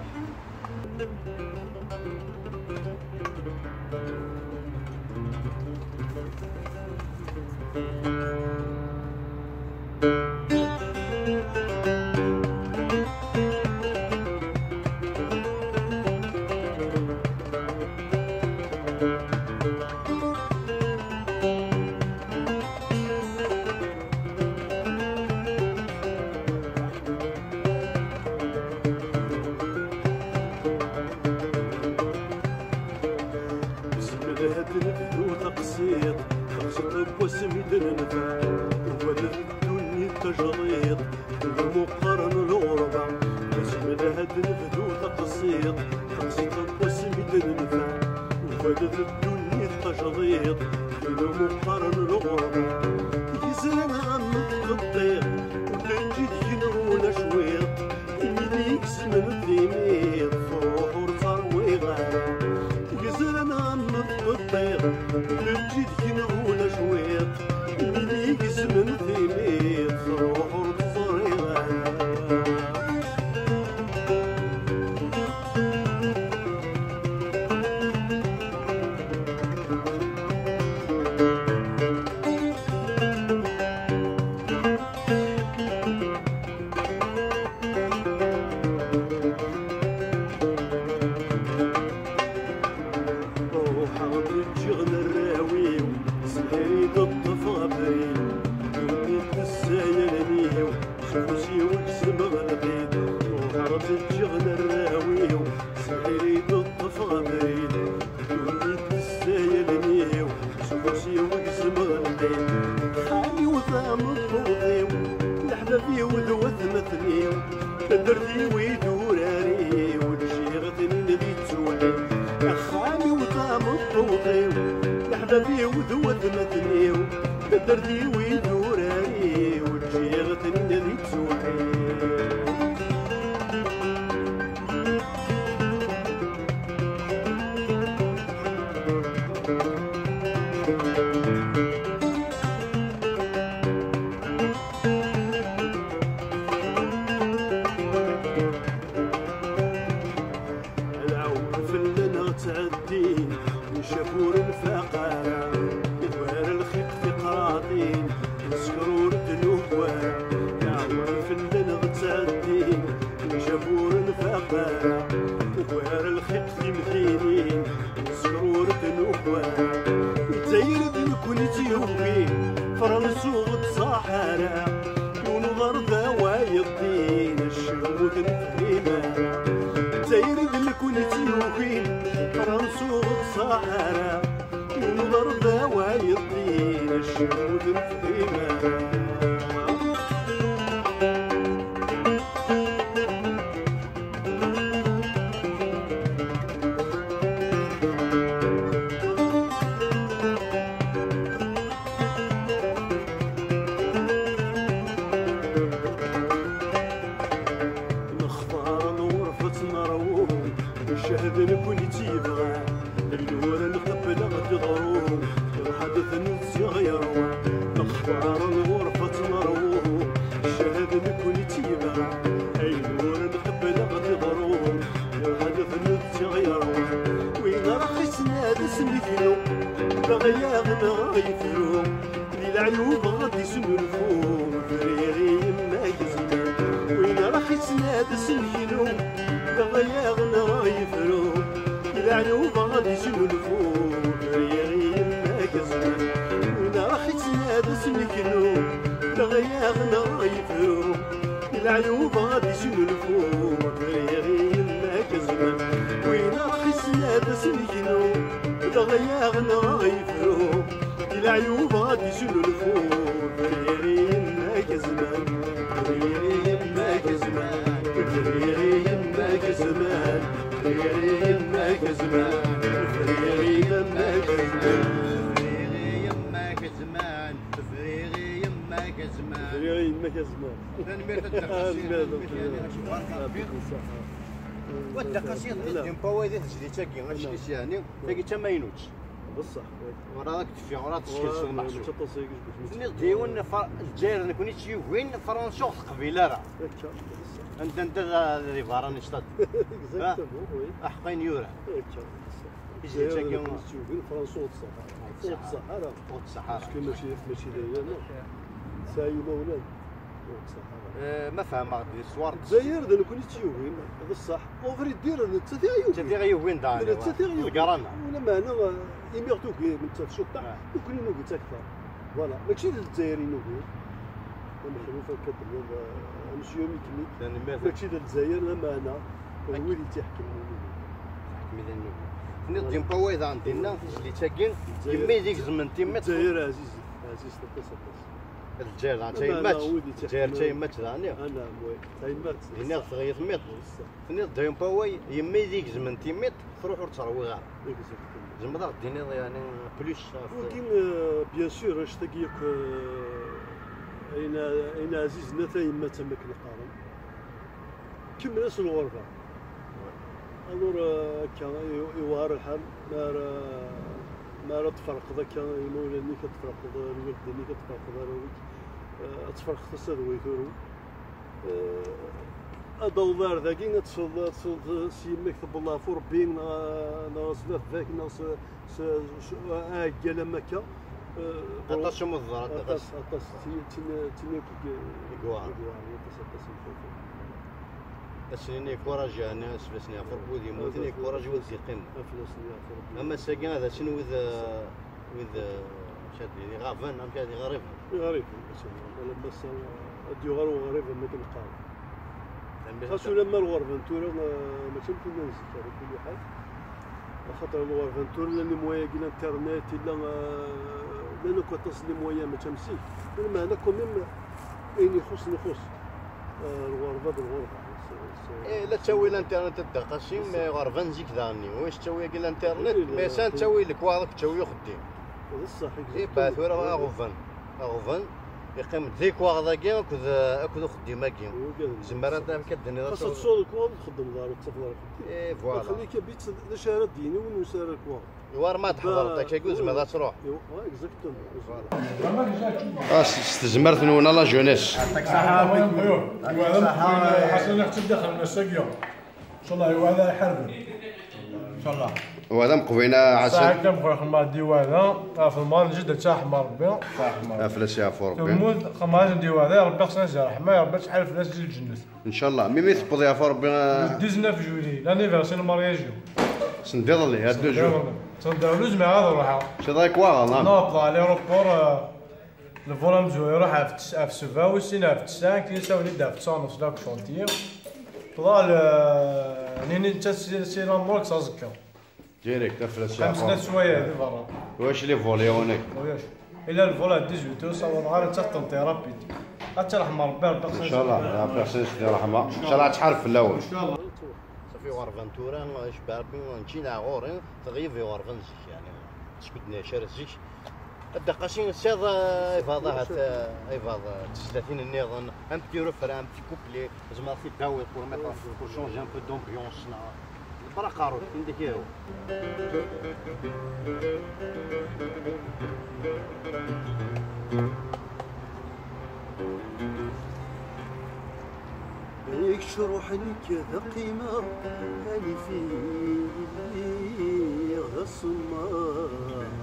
Wasmi d-nenfa, ugad d ddunit tajdiṭ, d lmuqar n lɣerba, asmi d-nebdu taqsiṭ, taqsiṭ n wasmi d-nenfa, ugad d ddunit tajdiṭ, d lmuqar n lɣerba, yezran am tqeṭṭiṭ, ur d-neǧǧi deg-neɣ ula cwiṭ. Imi d-igezmen timiḍ, truḥ ur tt-ṛwiɣ ara. Gezran am tqeṭṭiḍ, neǧǧi deg-neɣ ula cwiṭ. Imi d-igezmen timiḍ, truḥ ur tt-ẓriɣ ara. Ruḥeɣ-d ǧǧiɣ n arraw-iw, s lḥir i d-ṭṭfeɣ abrid, ddunit tessayalen-iw, s ufus-iw gezmeɣ lqid. Ruḥeɣ-d ǧǧiɣ n arraw-iw, s lḥir i d-ṭṭfeɣ abrid, ddunit tessayalen-iw, s ufus-iw gezmeɣ lqid. Xali-w d ameṭṭut-iw, leḥbab-iw d watmaten-iw, taddart-iw d urar-iw, ǧǧiɣ-ten-in di ttuḥi. Axxam-iw d ameṭṭut-iw, leḥbab-iw d watmaten-iw, taddart-iw d urar-iw, ǧǧiɣ-ten-in di ttuḥi. Lɛewd fell-aneɣ ttɛeddin, ncab ur nfaq ara, ugar lxiq tiqraḍin, neskeṛ ur d-nugi ara. Lɛewd fell-aneɣ ttɛeddin, ncab ur nfaq ara, ugar lxiq timdinin, neskeṛ ur d-nugi ara. Lezzayer d nekkni i tt-yugin, Fransa ur d-tṣaḥ ara. Yiwen uḍar d awayeḍ din, acemma ur t-nefhim ara. Lezzayer d nekkni i tt-yugin, Fransa ur d-tṣaḥ ara. Yiwen uḍar d awayeḍ din, acemma ur t-nefhim ara. Nextar ɣurfet neṛwu, ncehhed nekkni i tt-yebɣan. Ayen ur nqebbel ad d-iḍru, lḥadet netta ɣ-yerwan. Nextar ɣurfet neṛwu, ncehhed nekkni i tt-yebɣan. Ayen ur nqebbel ad d-iḍru, lḥadet netta ɣ-yerwan. Win ara ɣ-issen ad as-neglu, d aɣyal neɣ yefru. Di leɛyub ad d-isnulfu, friɣ i yemma gezman. Win ara ɣ-issen ad as-neglu, d aɣyal neɣ yefru. Di leɛyub ad d-isnulfu, friɣ i yemma gezman. Win ara ɣ-issen ad as-neglu, d aɣyal neɣ yefru. Di leɛyub ad d-isnulfu, friɣ i yemma gezman. Win ara ɣ-issen ad as-neglu, d aɣyal neɣ yefru. Di leɛyub ad d-isnulfu, friɣ i yemma gezman. Friɣ i yemma gezman. Friɣ i yemma gezman. Friɣ i yemma gezman. Friɣ i yemma gezman. Friɣ i yemma gezman. Friɣ i yemma gezman. Friɣ i yemma gezman. Tanemmirt a Dda Qasi, tanemmirt yani, acuɣer Ṛebbi. Wa Dda Qasi, d impa waydi tezlit-agi, acek-is yani, tagi d tamaynut. Bṣeḥ, oui. Ur ara k-d-teffiɣ, ur ara teckelseḍ meḥsub. Mačči aṭas ay yecbeḥ. Tenniḍ-d yiwen, Lezzayer nekkni i tt-yugin, Fransa ur teqbil ara. Akka, bṣeḥ. Anda, anda d, d iberrani stad. Exactement, oui. Aḥeqqayen yuran. Akka, bṣeḥ. Tizlit-agi Lezzayer nekkni i tt-yugin, Fransa ur teṣṣaḥ ara. Ur teṣṣaḥ ara. Ur teṣṣaḥ ara. Parce que mačči, mačči d aya, non. Tesɛa imawlan. Ur teṣṣaḥ ara. Eh, ma fehmeɣ-d di ṣṣwar. Lezzayer d nekkni i tt-yugin, d ṣṣeḥ. Au vrai dire, d nettat i ɣ-yugin. D nettat i ɣ-yugin, d nettat i ɣ-yugin. Ḍegger-aneɣ. Lameɛna, eh, imi ɣ-tugi nettat ciṭṭaḥ, nekkni nugi-tt akteṛ. Voilà, mačči d Lezzayer i nugi. Ameḥluf akka d-tenniḍ, eh, monsieur Mikmik. Tanemmirt. Mačči d Lezzayer, lameɛna d wid i tt-iḥekmen i nugi. Ḥekmen i nugi. Tenniḍ-d impa waydi daɣen dinna, tizlit-agi, yemma i d-igezmen timiṭ. Lezzayer ɛzizet. Ɛzizet aṭas, aṭas. Lezzayer daɣen d tayemmat. Lezzayer d tayemmat daɣen. Anaɛm, wi, d tayemmat. Dinniɣ teɣli timiṭ. Tenniḍ-d ay umpaway, yemma i d-igezmen timiṭ, truḥ ur tt-ṛwiɣ ara. Zemreḍ ad ɣ-d-tiniḍ, yeɛni, plus ɣef wagi, euh, bien sûr, anect-agi akk, euh, ayen, ayen ɛzizen a tayemmat, am akken qqaren. Kemmel-as lɣerba. Alors, euh, akka, i-, iwɛer lḥal, mi ara, mi ara tferqeḍ akka imawlan-ik, ad tferqeḍ lwaldin-ik, ad tferqeḍ arraw-ik, euh, ad tferqeḍ tasa d way turew. Euh, ad d-taweḍ ar dagi, ad tesleḍ, ad tesleḍ s yemma-k tewweḍ leɛfu Rebbi, neɣ, neɣ s baba-k, neɣ s, s, s, aɛeggal am akka. Euh, aṭas umi teḍra, aṭas, aṭas. Aṭas, tin, tin, tin akk i, i yewɛer. I yewɛer, aṭas, aṭas n lxir. Ad sen-nini kuraji, ɛni, s fell-asen yeɛfu Rebbi, wid yemmuten, kuraji wid d-yeqqimen. Am ass-agi ad asen wid, eh, wid, eh, amek ad d-nini, iɣaben, amek ad iɣriben. Iɣriben, alamma ass-a ad d-yuɣal uɣrib am akken qqaren. Xas ulamma lɣerba n tura, eh, mačči am tinna n zik, ala kulli ḥal. Axaṭer lɣerba n tura, llan les moyens-agi, l'internet, yella, eh, llan akk aṭas n les moyens, mačči am zik. Lmeɛna, quand même, ayen ixuṣṣen, ixuṣṣ. Eh, lɣerba d lɣerba. Eh, la ttawi l'internet a Dda Qasim, mais ɣerba n zik daɣen-nni. Wi tettawi-agi l'internet, mais ass-a nettawi lekwaɣeḍ akked ttawi uxeddim. D ṣṣeḥ, exactement. Eh, bah, tura aɣevan. Aɣevan, yeqqim-d di lekwaɣeḍ-agi akked, akked uxeddim-agi. Zemmer ad, amek ad d-tiniḍ, xas ad tesɛuḍ lekwaɣeḍ, txeddmeḍ ara, ur tettafeḍ ara axeddim. Eh, voilà. Xlika bit, d acu ara d-yini win ur nesɛi ara lekwaɣeḍ? Iwar ma tḥeḍreḍ, akka i zemreḍ ad truḥ. Iwa, exactement. Voilà. Ah, s, s tezmert-nwen, a la jeunesse. Ḥasan iɣ-tt-id-daxel n ass-agi. Inchallah, iwala iḥarben. Inchallah. Wa d ameqbin, a Ḥasan. Saɛid ameqbin xemma di wala, ɣef lmar n jidda ttaḥma Rebbi. Aflas yeɛfu Rebbi. Temmut xemma di wala, Rebbi xsen-as ṛṛeḥma, Rebbi ttḥal fell-as di lǧennet. Inchallah, mi, mi tewweḍ yeɛfu Rebbi, eh. Le dix-neuf juillet, l'anniversaire n mariage-iw. Sendiḍelli, ar deux jours. Sendiḍelli, ur zmireɣ ad ruḥeɣ. Ciḍ ak waɣeḍ, ah. Newweḍ à l'aéroport, eh, le vol amezwaru iruḥ ɣef tis-, ɣef sebɛa, wis sin ɣef tesɛa, tilisa win-id ɣef tesɛa nnefs la chantier. Fḍal, eh, nini netta si, si la morgue s aẓekka. Direct, aflas. Xemsa snat swayeɛ di berra. Ulac les vols, ya unek. Ulac. Ila lvol à dix-huit heures, sawaḍ ɣer ad tt-tenṭi rapide. Ad tt-ṛḥem Ṛebbi, Ṛebbi xas. Inchallah, Ṛebbi xas di ṛṛeḥma. Inchallah ad tḥareb fell-awen. Inchallah. Safi ɣerben tura, icebba Ṛebbi, nečči neɣ ɣur-i, teɣyeb i ɣerben zik, yeɛni, skud-nni acu ara zik. A Dda Qasi, tesɛiḍ, eh, ibad ahat, eh, ibad, eh, tezlatin nniḍen, un petit refrain, un petit couplet, tzemreḍ ad t-id-tawiḍ pour mettre, pour changer un peu d'ambiance, neɣ ḍebber aqerru-k, tin d-ak-ihwa. Kečč ruḥ, nekk ad qqimeɣ, anef-iyi d asemmaḍ.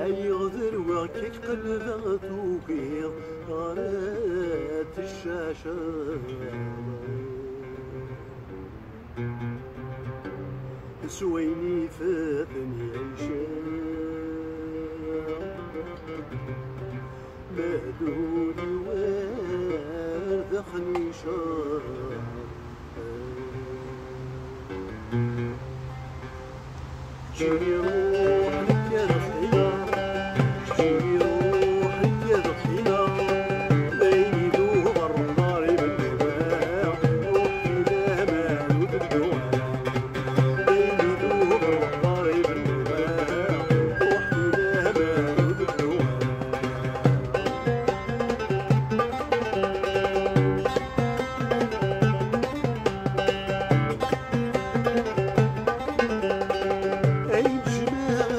Ay ɣder werkak qelbeɣ tugiḍ ɣer at ccaca. S wayen ifaten yeɛic. Mehdud iwer d axnicer. Ttili ruḥ nekk ad ɣliɣ, ttili ruḥ nekk ad ɣliɣ, ma ayen iduɣ ɣer ḍar ibennuba, ruḥ di laman ur tedduɣ ara. Ma ayen iduɣ ɣer ḍar ibennuba, ruḥ di laman ur tedduɣ ara. Ay jmaɛ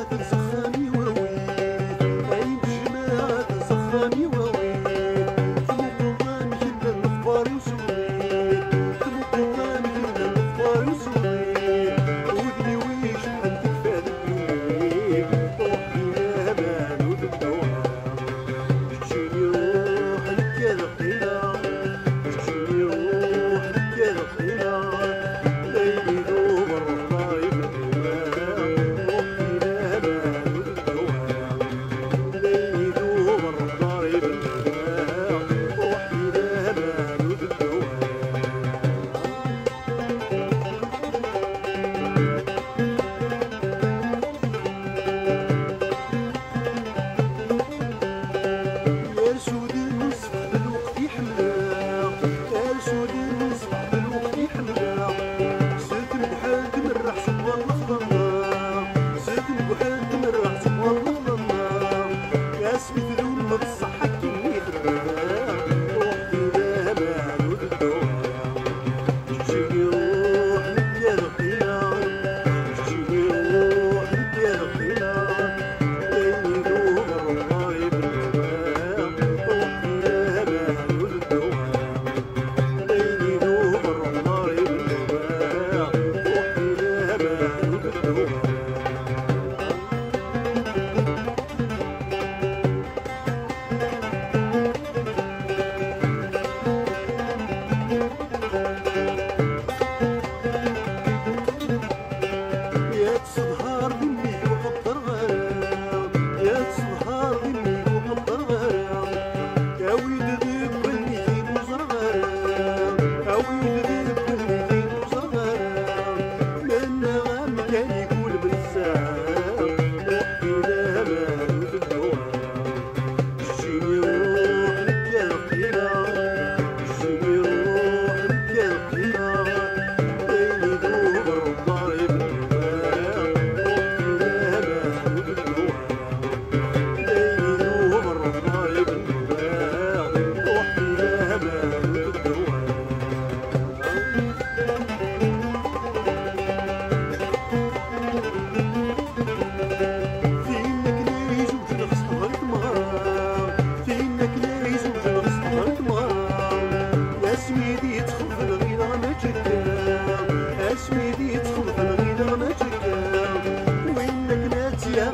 Bonjour.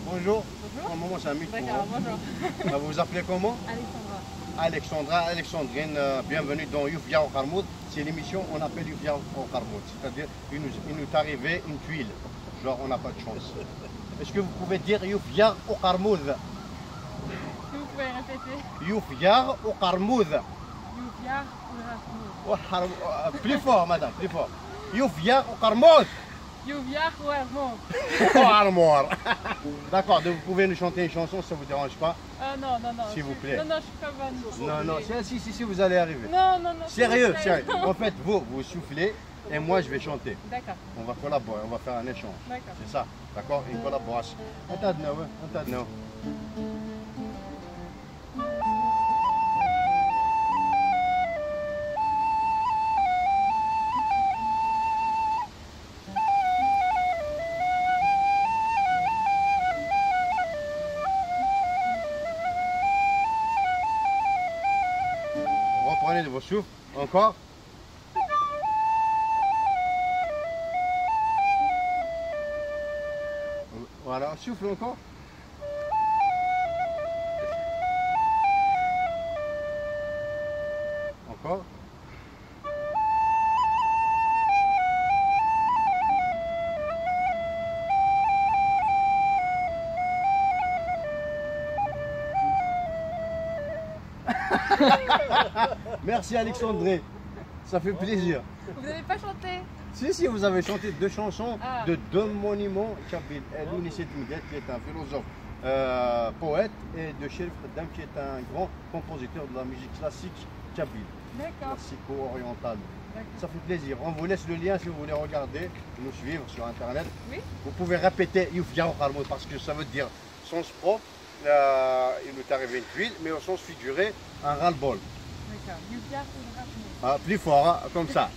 Bonjour. Pour le moment, c'est un micro. D'accord, bonjour. Ah, vous vous appelez comment ? Alexandra. Alexandra, Alexandrine, euh, bienvenue dans Yufyar Uqermud. C'est l'émission, on appelle Yufyar Uqermud. C'est-à-dire, il nous, il nous est arrivé une tuile. Genre, on n'a pas de chance. Est-ce que vous pouvez dire Yufyar Uqermud ? Est-ce que vous pouvez répéter ? Yufyar Uqermud. Yufyar Uqermud. Uqerm-, euh, plus fort, madame, plus fort. Yufyar Uqermud. Yufyar Uqermud. Uqermud. D'accord, donc vous pouvez nous chanter une chanson, si ça vous dérange pas. Euh, non, non, non. S'il vous plaît. Non, non, je suis pas bonne. Non, non, si, si, si, si, vous allez arriver. Non, non, non. Sérieux, sérieux. En fait, vous, vous soufflez et moi, je vais chanter. D'accord. On va collaborer, on va faire un échange. D'accord. C'est ça, d'accord ? Une collaboration. Attends, non, ouais, attends, non. Reprenez de vos souffles. Encore. Voilà, souffle encore. Encore. Merci Alexandre. Ça fait plaisir. Vous n'avez pas chanté ? Si, si, vous avez chanté deux chansons de deux monuments kabyles. Lounis Etmoudet, qui est un philosophe, euh, poète, et de Cherif Khaddam, qui est un grand compositeur de la musique classique kabyle, classico-orientale. D'accord. Ça fait plaisir. On vous laisse le lien si vous voulez regarder, nous suivre sur Internet. Oui. Vous pouvez répéter Yufyar Uqermud parce que ça veut dire sens propre, euh, il nous est arrivé une tuile, mais au sens figuré, un ras-le-bol. D'accord. Yufyar Uqermud. Ah, plus fort, hein, comme ça.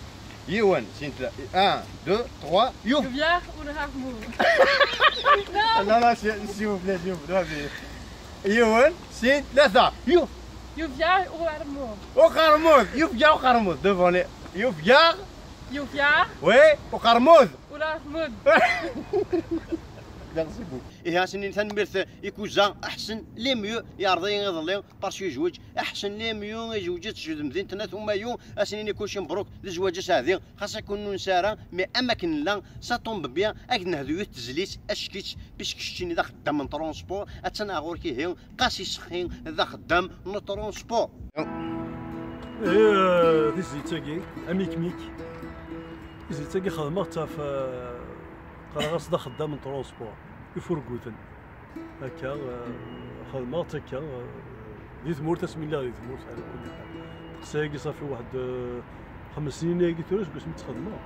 Yiwen, sin, tla-, un, deux, trois, yuf. Yufyar Uqermud. Non, non, s'il vous plaît, s'il vous plaît. Yiwen, sin, tlata, yuf. Yufyar Uqermud. Uqermud, Yufyar Uqermud, devant les, Yufyar. Yufyar. Oui, Uqermud. Uqermud. Merci beaucoup. Ihi, a s-nini tanemmirt i Kuza, aḥsen les mieux, yeɛreḍ-iyi iḍelli, parce que yezweǧ, aḥsen les mieux, yezweǧ-d seg temdint n At Umayu, a s-nini kulci mebruk, d zzwaǧ aseɛdi, xas akken ur nsa ara, mais am akken nella, ça tombe bien, ad nehdu yiwet tezlit, ack-itt, puisque keččini d axeddam n transport, attan ɣur-k ihi, qas iseqqi, d axeddam n transport. Eh, tizlit-agi, amikmik, tizlit-agi xedmeɣ-tt ɣef, eh, qqareɣ-as d axeddam n transport, ifurguten. Akka, eh, xedmeɣ-tt akka, eh, di tmurt, asmi lliɣ di tmurt, ɛla kulli ḥal. Teqsa-agi ṣafi waḥed, eh, xems snin-agi tura seg wasmi tt-xedmeɣ.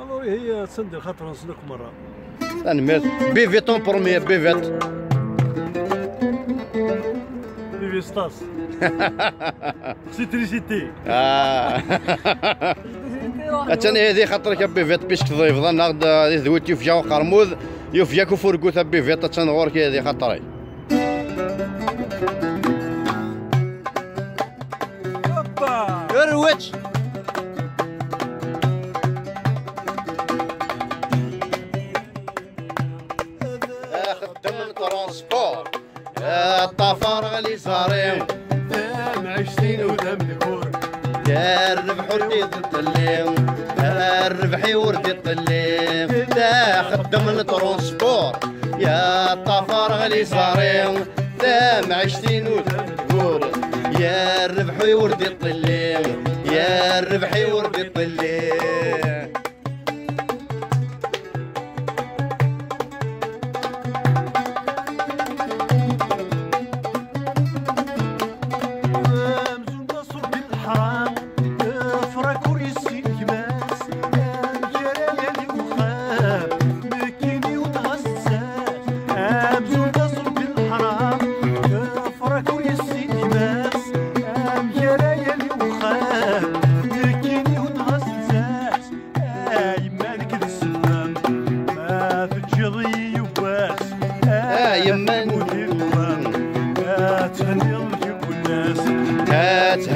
Alors, ihi, attan di lxaṭer-nsen akk merra. Tanemmirt. Bivit en premier, bivit. Bivit Stars. Électricité. Ah. Attan ihi di xaṭer-ik a Bivit, puisque tḍeyfeḍ-aneɣ-d, eh, di tedwilt Yufyar Uqermud, Yufyar-k ufurgut a Bivit, attan ɣur-k ihi di xaṭer-ik. Hoppa! Rwet! Axeddam n transport. Ṭṭafareɣ les arrêts. Tamɛict-inu d amedkur. Yerbeḥ ur d-iṭelli. Rrbeḥ-iw ur d-iṭelli. D axeddam n transport. Ya ṭṭafareɣ les arrêts. Tamɛict-inu d amedkur. Yerbeḥ-iw ur d-iṭelli. Yerbeḥ-iw ur d-iṭelli.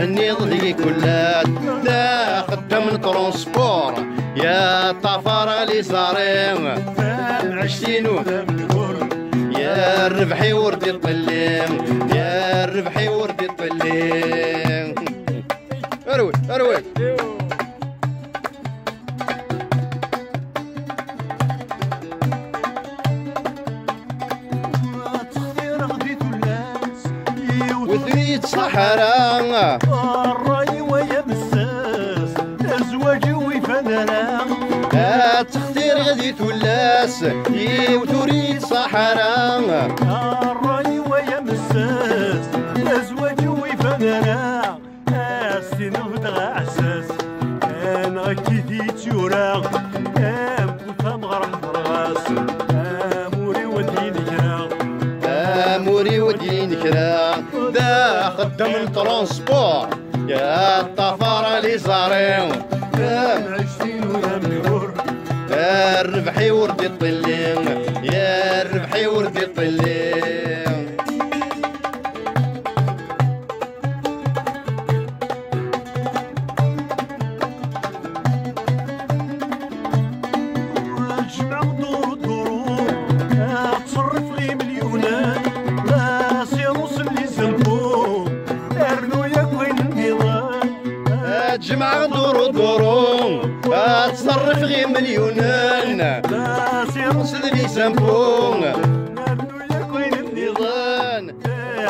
Nniḍ deg kullat, d axeddam n transport, ya ṭṭafar a lizari, tamɛict-inu d amdur, ya rrbeḥ-iw ur d-iṭelli, ya rrbeḥ-iw ur d-iṭelli. Arwi, arwi. Ttxtireɣ di tullas, yiwet ur yettṣaḥ ara. Ṛṛay-iw ay amessas, azwaǧ-iw ifan ara. Ad ttxtireɣ di tullas, yiwet ur yettṣaḥ ara. Ṛṛay-iw ay amessas, azwaǧ-iw ifan ara. As-tiniḍ dɣa aɛessas, neɣ akkit i tt-yura, am bu tameɣra ɣer ɣas, amur-iw ad d-yini kra. Amur-iw ad d-yini kra, d axeddam n transport, ya ṭṭafar a lizari, tamɛict-inu d amdur, rrbeḥ-iw ur d-iṭelli, ya rrbeḥ-iw ur d-iṭelli. Jemɛeɣ duru duru, ad ttṣerrifeɣ imelyunen, asiṛus n les impôts, rnu yakk ayen nniḍen. Ad jemɛeɣ duru duru, ad ttṣerrifeɣ imelyunen, asiṛus n les impôts, rnu yakk ayen nniḍen.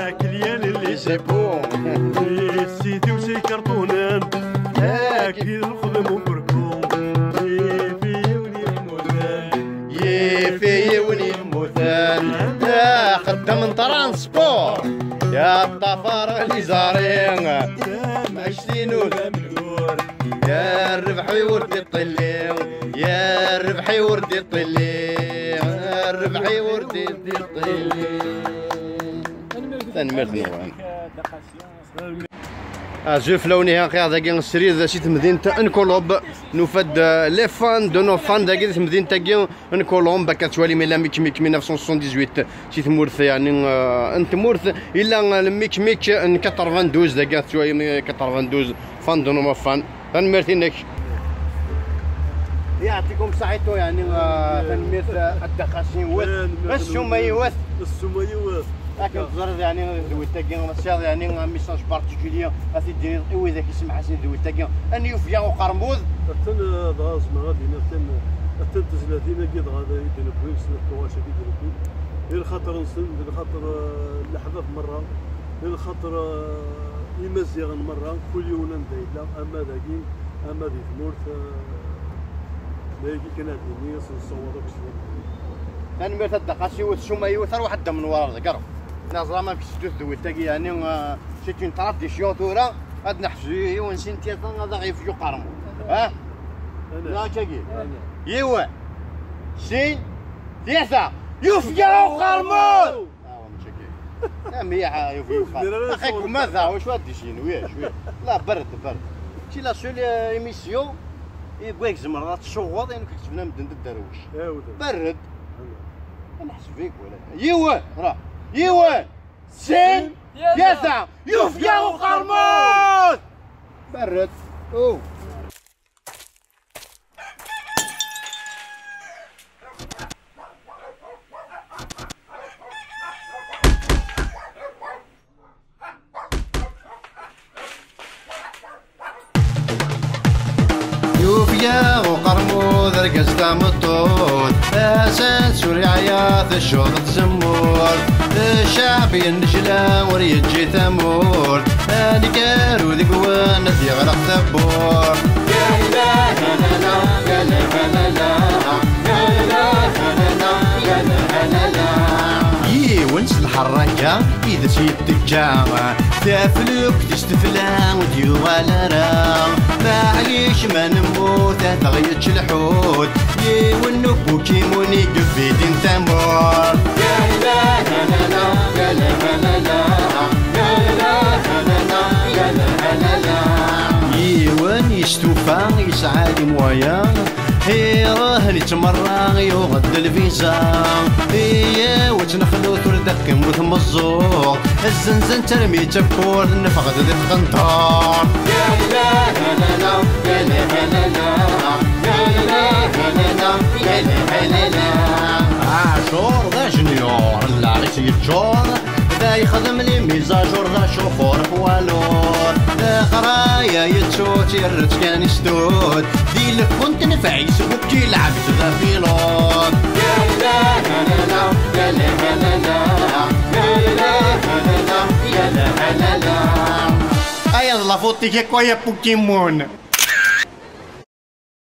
Akken yal les impôts. Sidi-w s ikarṭunen, akken lxedm uberku, yifi yiwen yemmuten. Yifi yiwen yemmuten, d axeddam n transport, ya ṭṭafar a lizari, tamɛict-inu d amdur, ya rrbeḥ-iw ur d-iṭelli, ya rrbeḥ-iw ur d-iṭelli, ya rrbeḥ-iw ur d-iṭelli. Tanemmirt-nwen. Azul fell-awen, ihi aqyaɣ dagi srid si temdint n Kulub, nufa-d, euh, les fans de nos fans dagi di temdint-agi n Kulub, akka tettwalim illa Mikmik mille neuf cent soixante-dix-huit si tmurt, yeɛni, euh, n tmurt, illa, euh, le Mikmik n quatre-vingt-douze dagi tettwalim, euh, quatre-vingt-douze, fans de nos fans. Tanemmirt-inek. Yeɛṭikum ṣaḥitu, yeɛni, euh, tanemmirt, euh, a Dda Qasi yiwet. Tanemmirt. Ssuma yiwet. Ssuma yiwet. Akken teẓriḍ, yeɛni, d wid-agi, ma tesɛiḍ, yeɛni, un message particulier, ad t-id-tiniḍ i widak isemḥasen d wid-agi, ad yufeg uqermud. Atan, eh, dɣa zemreɣ ad iniɣ kan, atan tezlatin-agi dɣa d, i d-newwi, snat tuɣac-agi i d-newwi, i lxaṭer-nsen, d lxaṭer, eh, n leḥbab merra, i lxaṭer, eh, Imaziɣen merra, kul yiwen anda yella, ama dagi, ama di tmurt, eh, d ayagi kan ad d-nini, ad sen-nessawaḍ akk sslam. Tanemmirt a Dda Qasi, yiwet ssuma yiwet, arwaḥ ad d-amnewwar ar deg. Neẓra ma tetteddu tdewwilt-agi, yeɛni, euh, c'est une tradition tura, ad neḥbes yiwen sin tyata ad aɣ-yefk uqermud. Ha? Neɣ akkagi? Yiwen, sin, tyata, yufeg-aɣ uqermud! Ah, wa mačči akkagi. Ah, mliḥ, ah, yufeg-aɣ uqermud. Axi gma da, wacu ad d-isin, wiyac, wiyac. La, berred, berred. C'est la seule, euh, émission i tzemreḍ ad tsuɣeḍ, ayen ur k-ḥesben am ddend dderwic. Berred. Ad neḥseb-ik wala. Yiwen, ra. Yiwen. Sin. Tlata. Yufeg-aɣ uqermud! Berred. Oh. Yufeg-aɣ uqermud, argaz tameṭṭut, atan suriɛya teccuḍ tzemmurt. Ccɛeb yennejla ur yeǧǧi tamurt, aneggaru deg-wen ad yeɣleq tawwurt. Yiwen s lḥerraka i d as-yetteǧǧa, taflukt-is tefla ur d-yuɣal ara. Maɛlic ma nemmut ad aɣ-yečč lḥut, yiwen n ubukimun i yebidin tamurt. Yiwen yestufa yesɛa les moyens, iruḥ yettmerra yuɣ-d lviza. Iyyawet nexlut ur d Temmut meẓẓuɣ, zzenzen-tt armi d tawwurt, neffeɣ-d di tqenṭert. Ɛacur d ajenyur, lɛib-is yeččur, da yexdem les mises à jour, d acufur poids lourd. Leqraya yettu-tt, yerra-tt kan i stud, di lfun tenfeɛ-is, bukki lɛeb-is d apilud. Aya d la faute-ik akk, ay a Pokémon.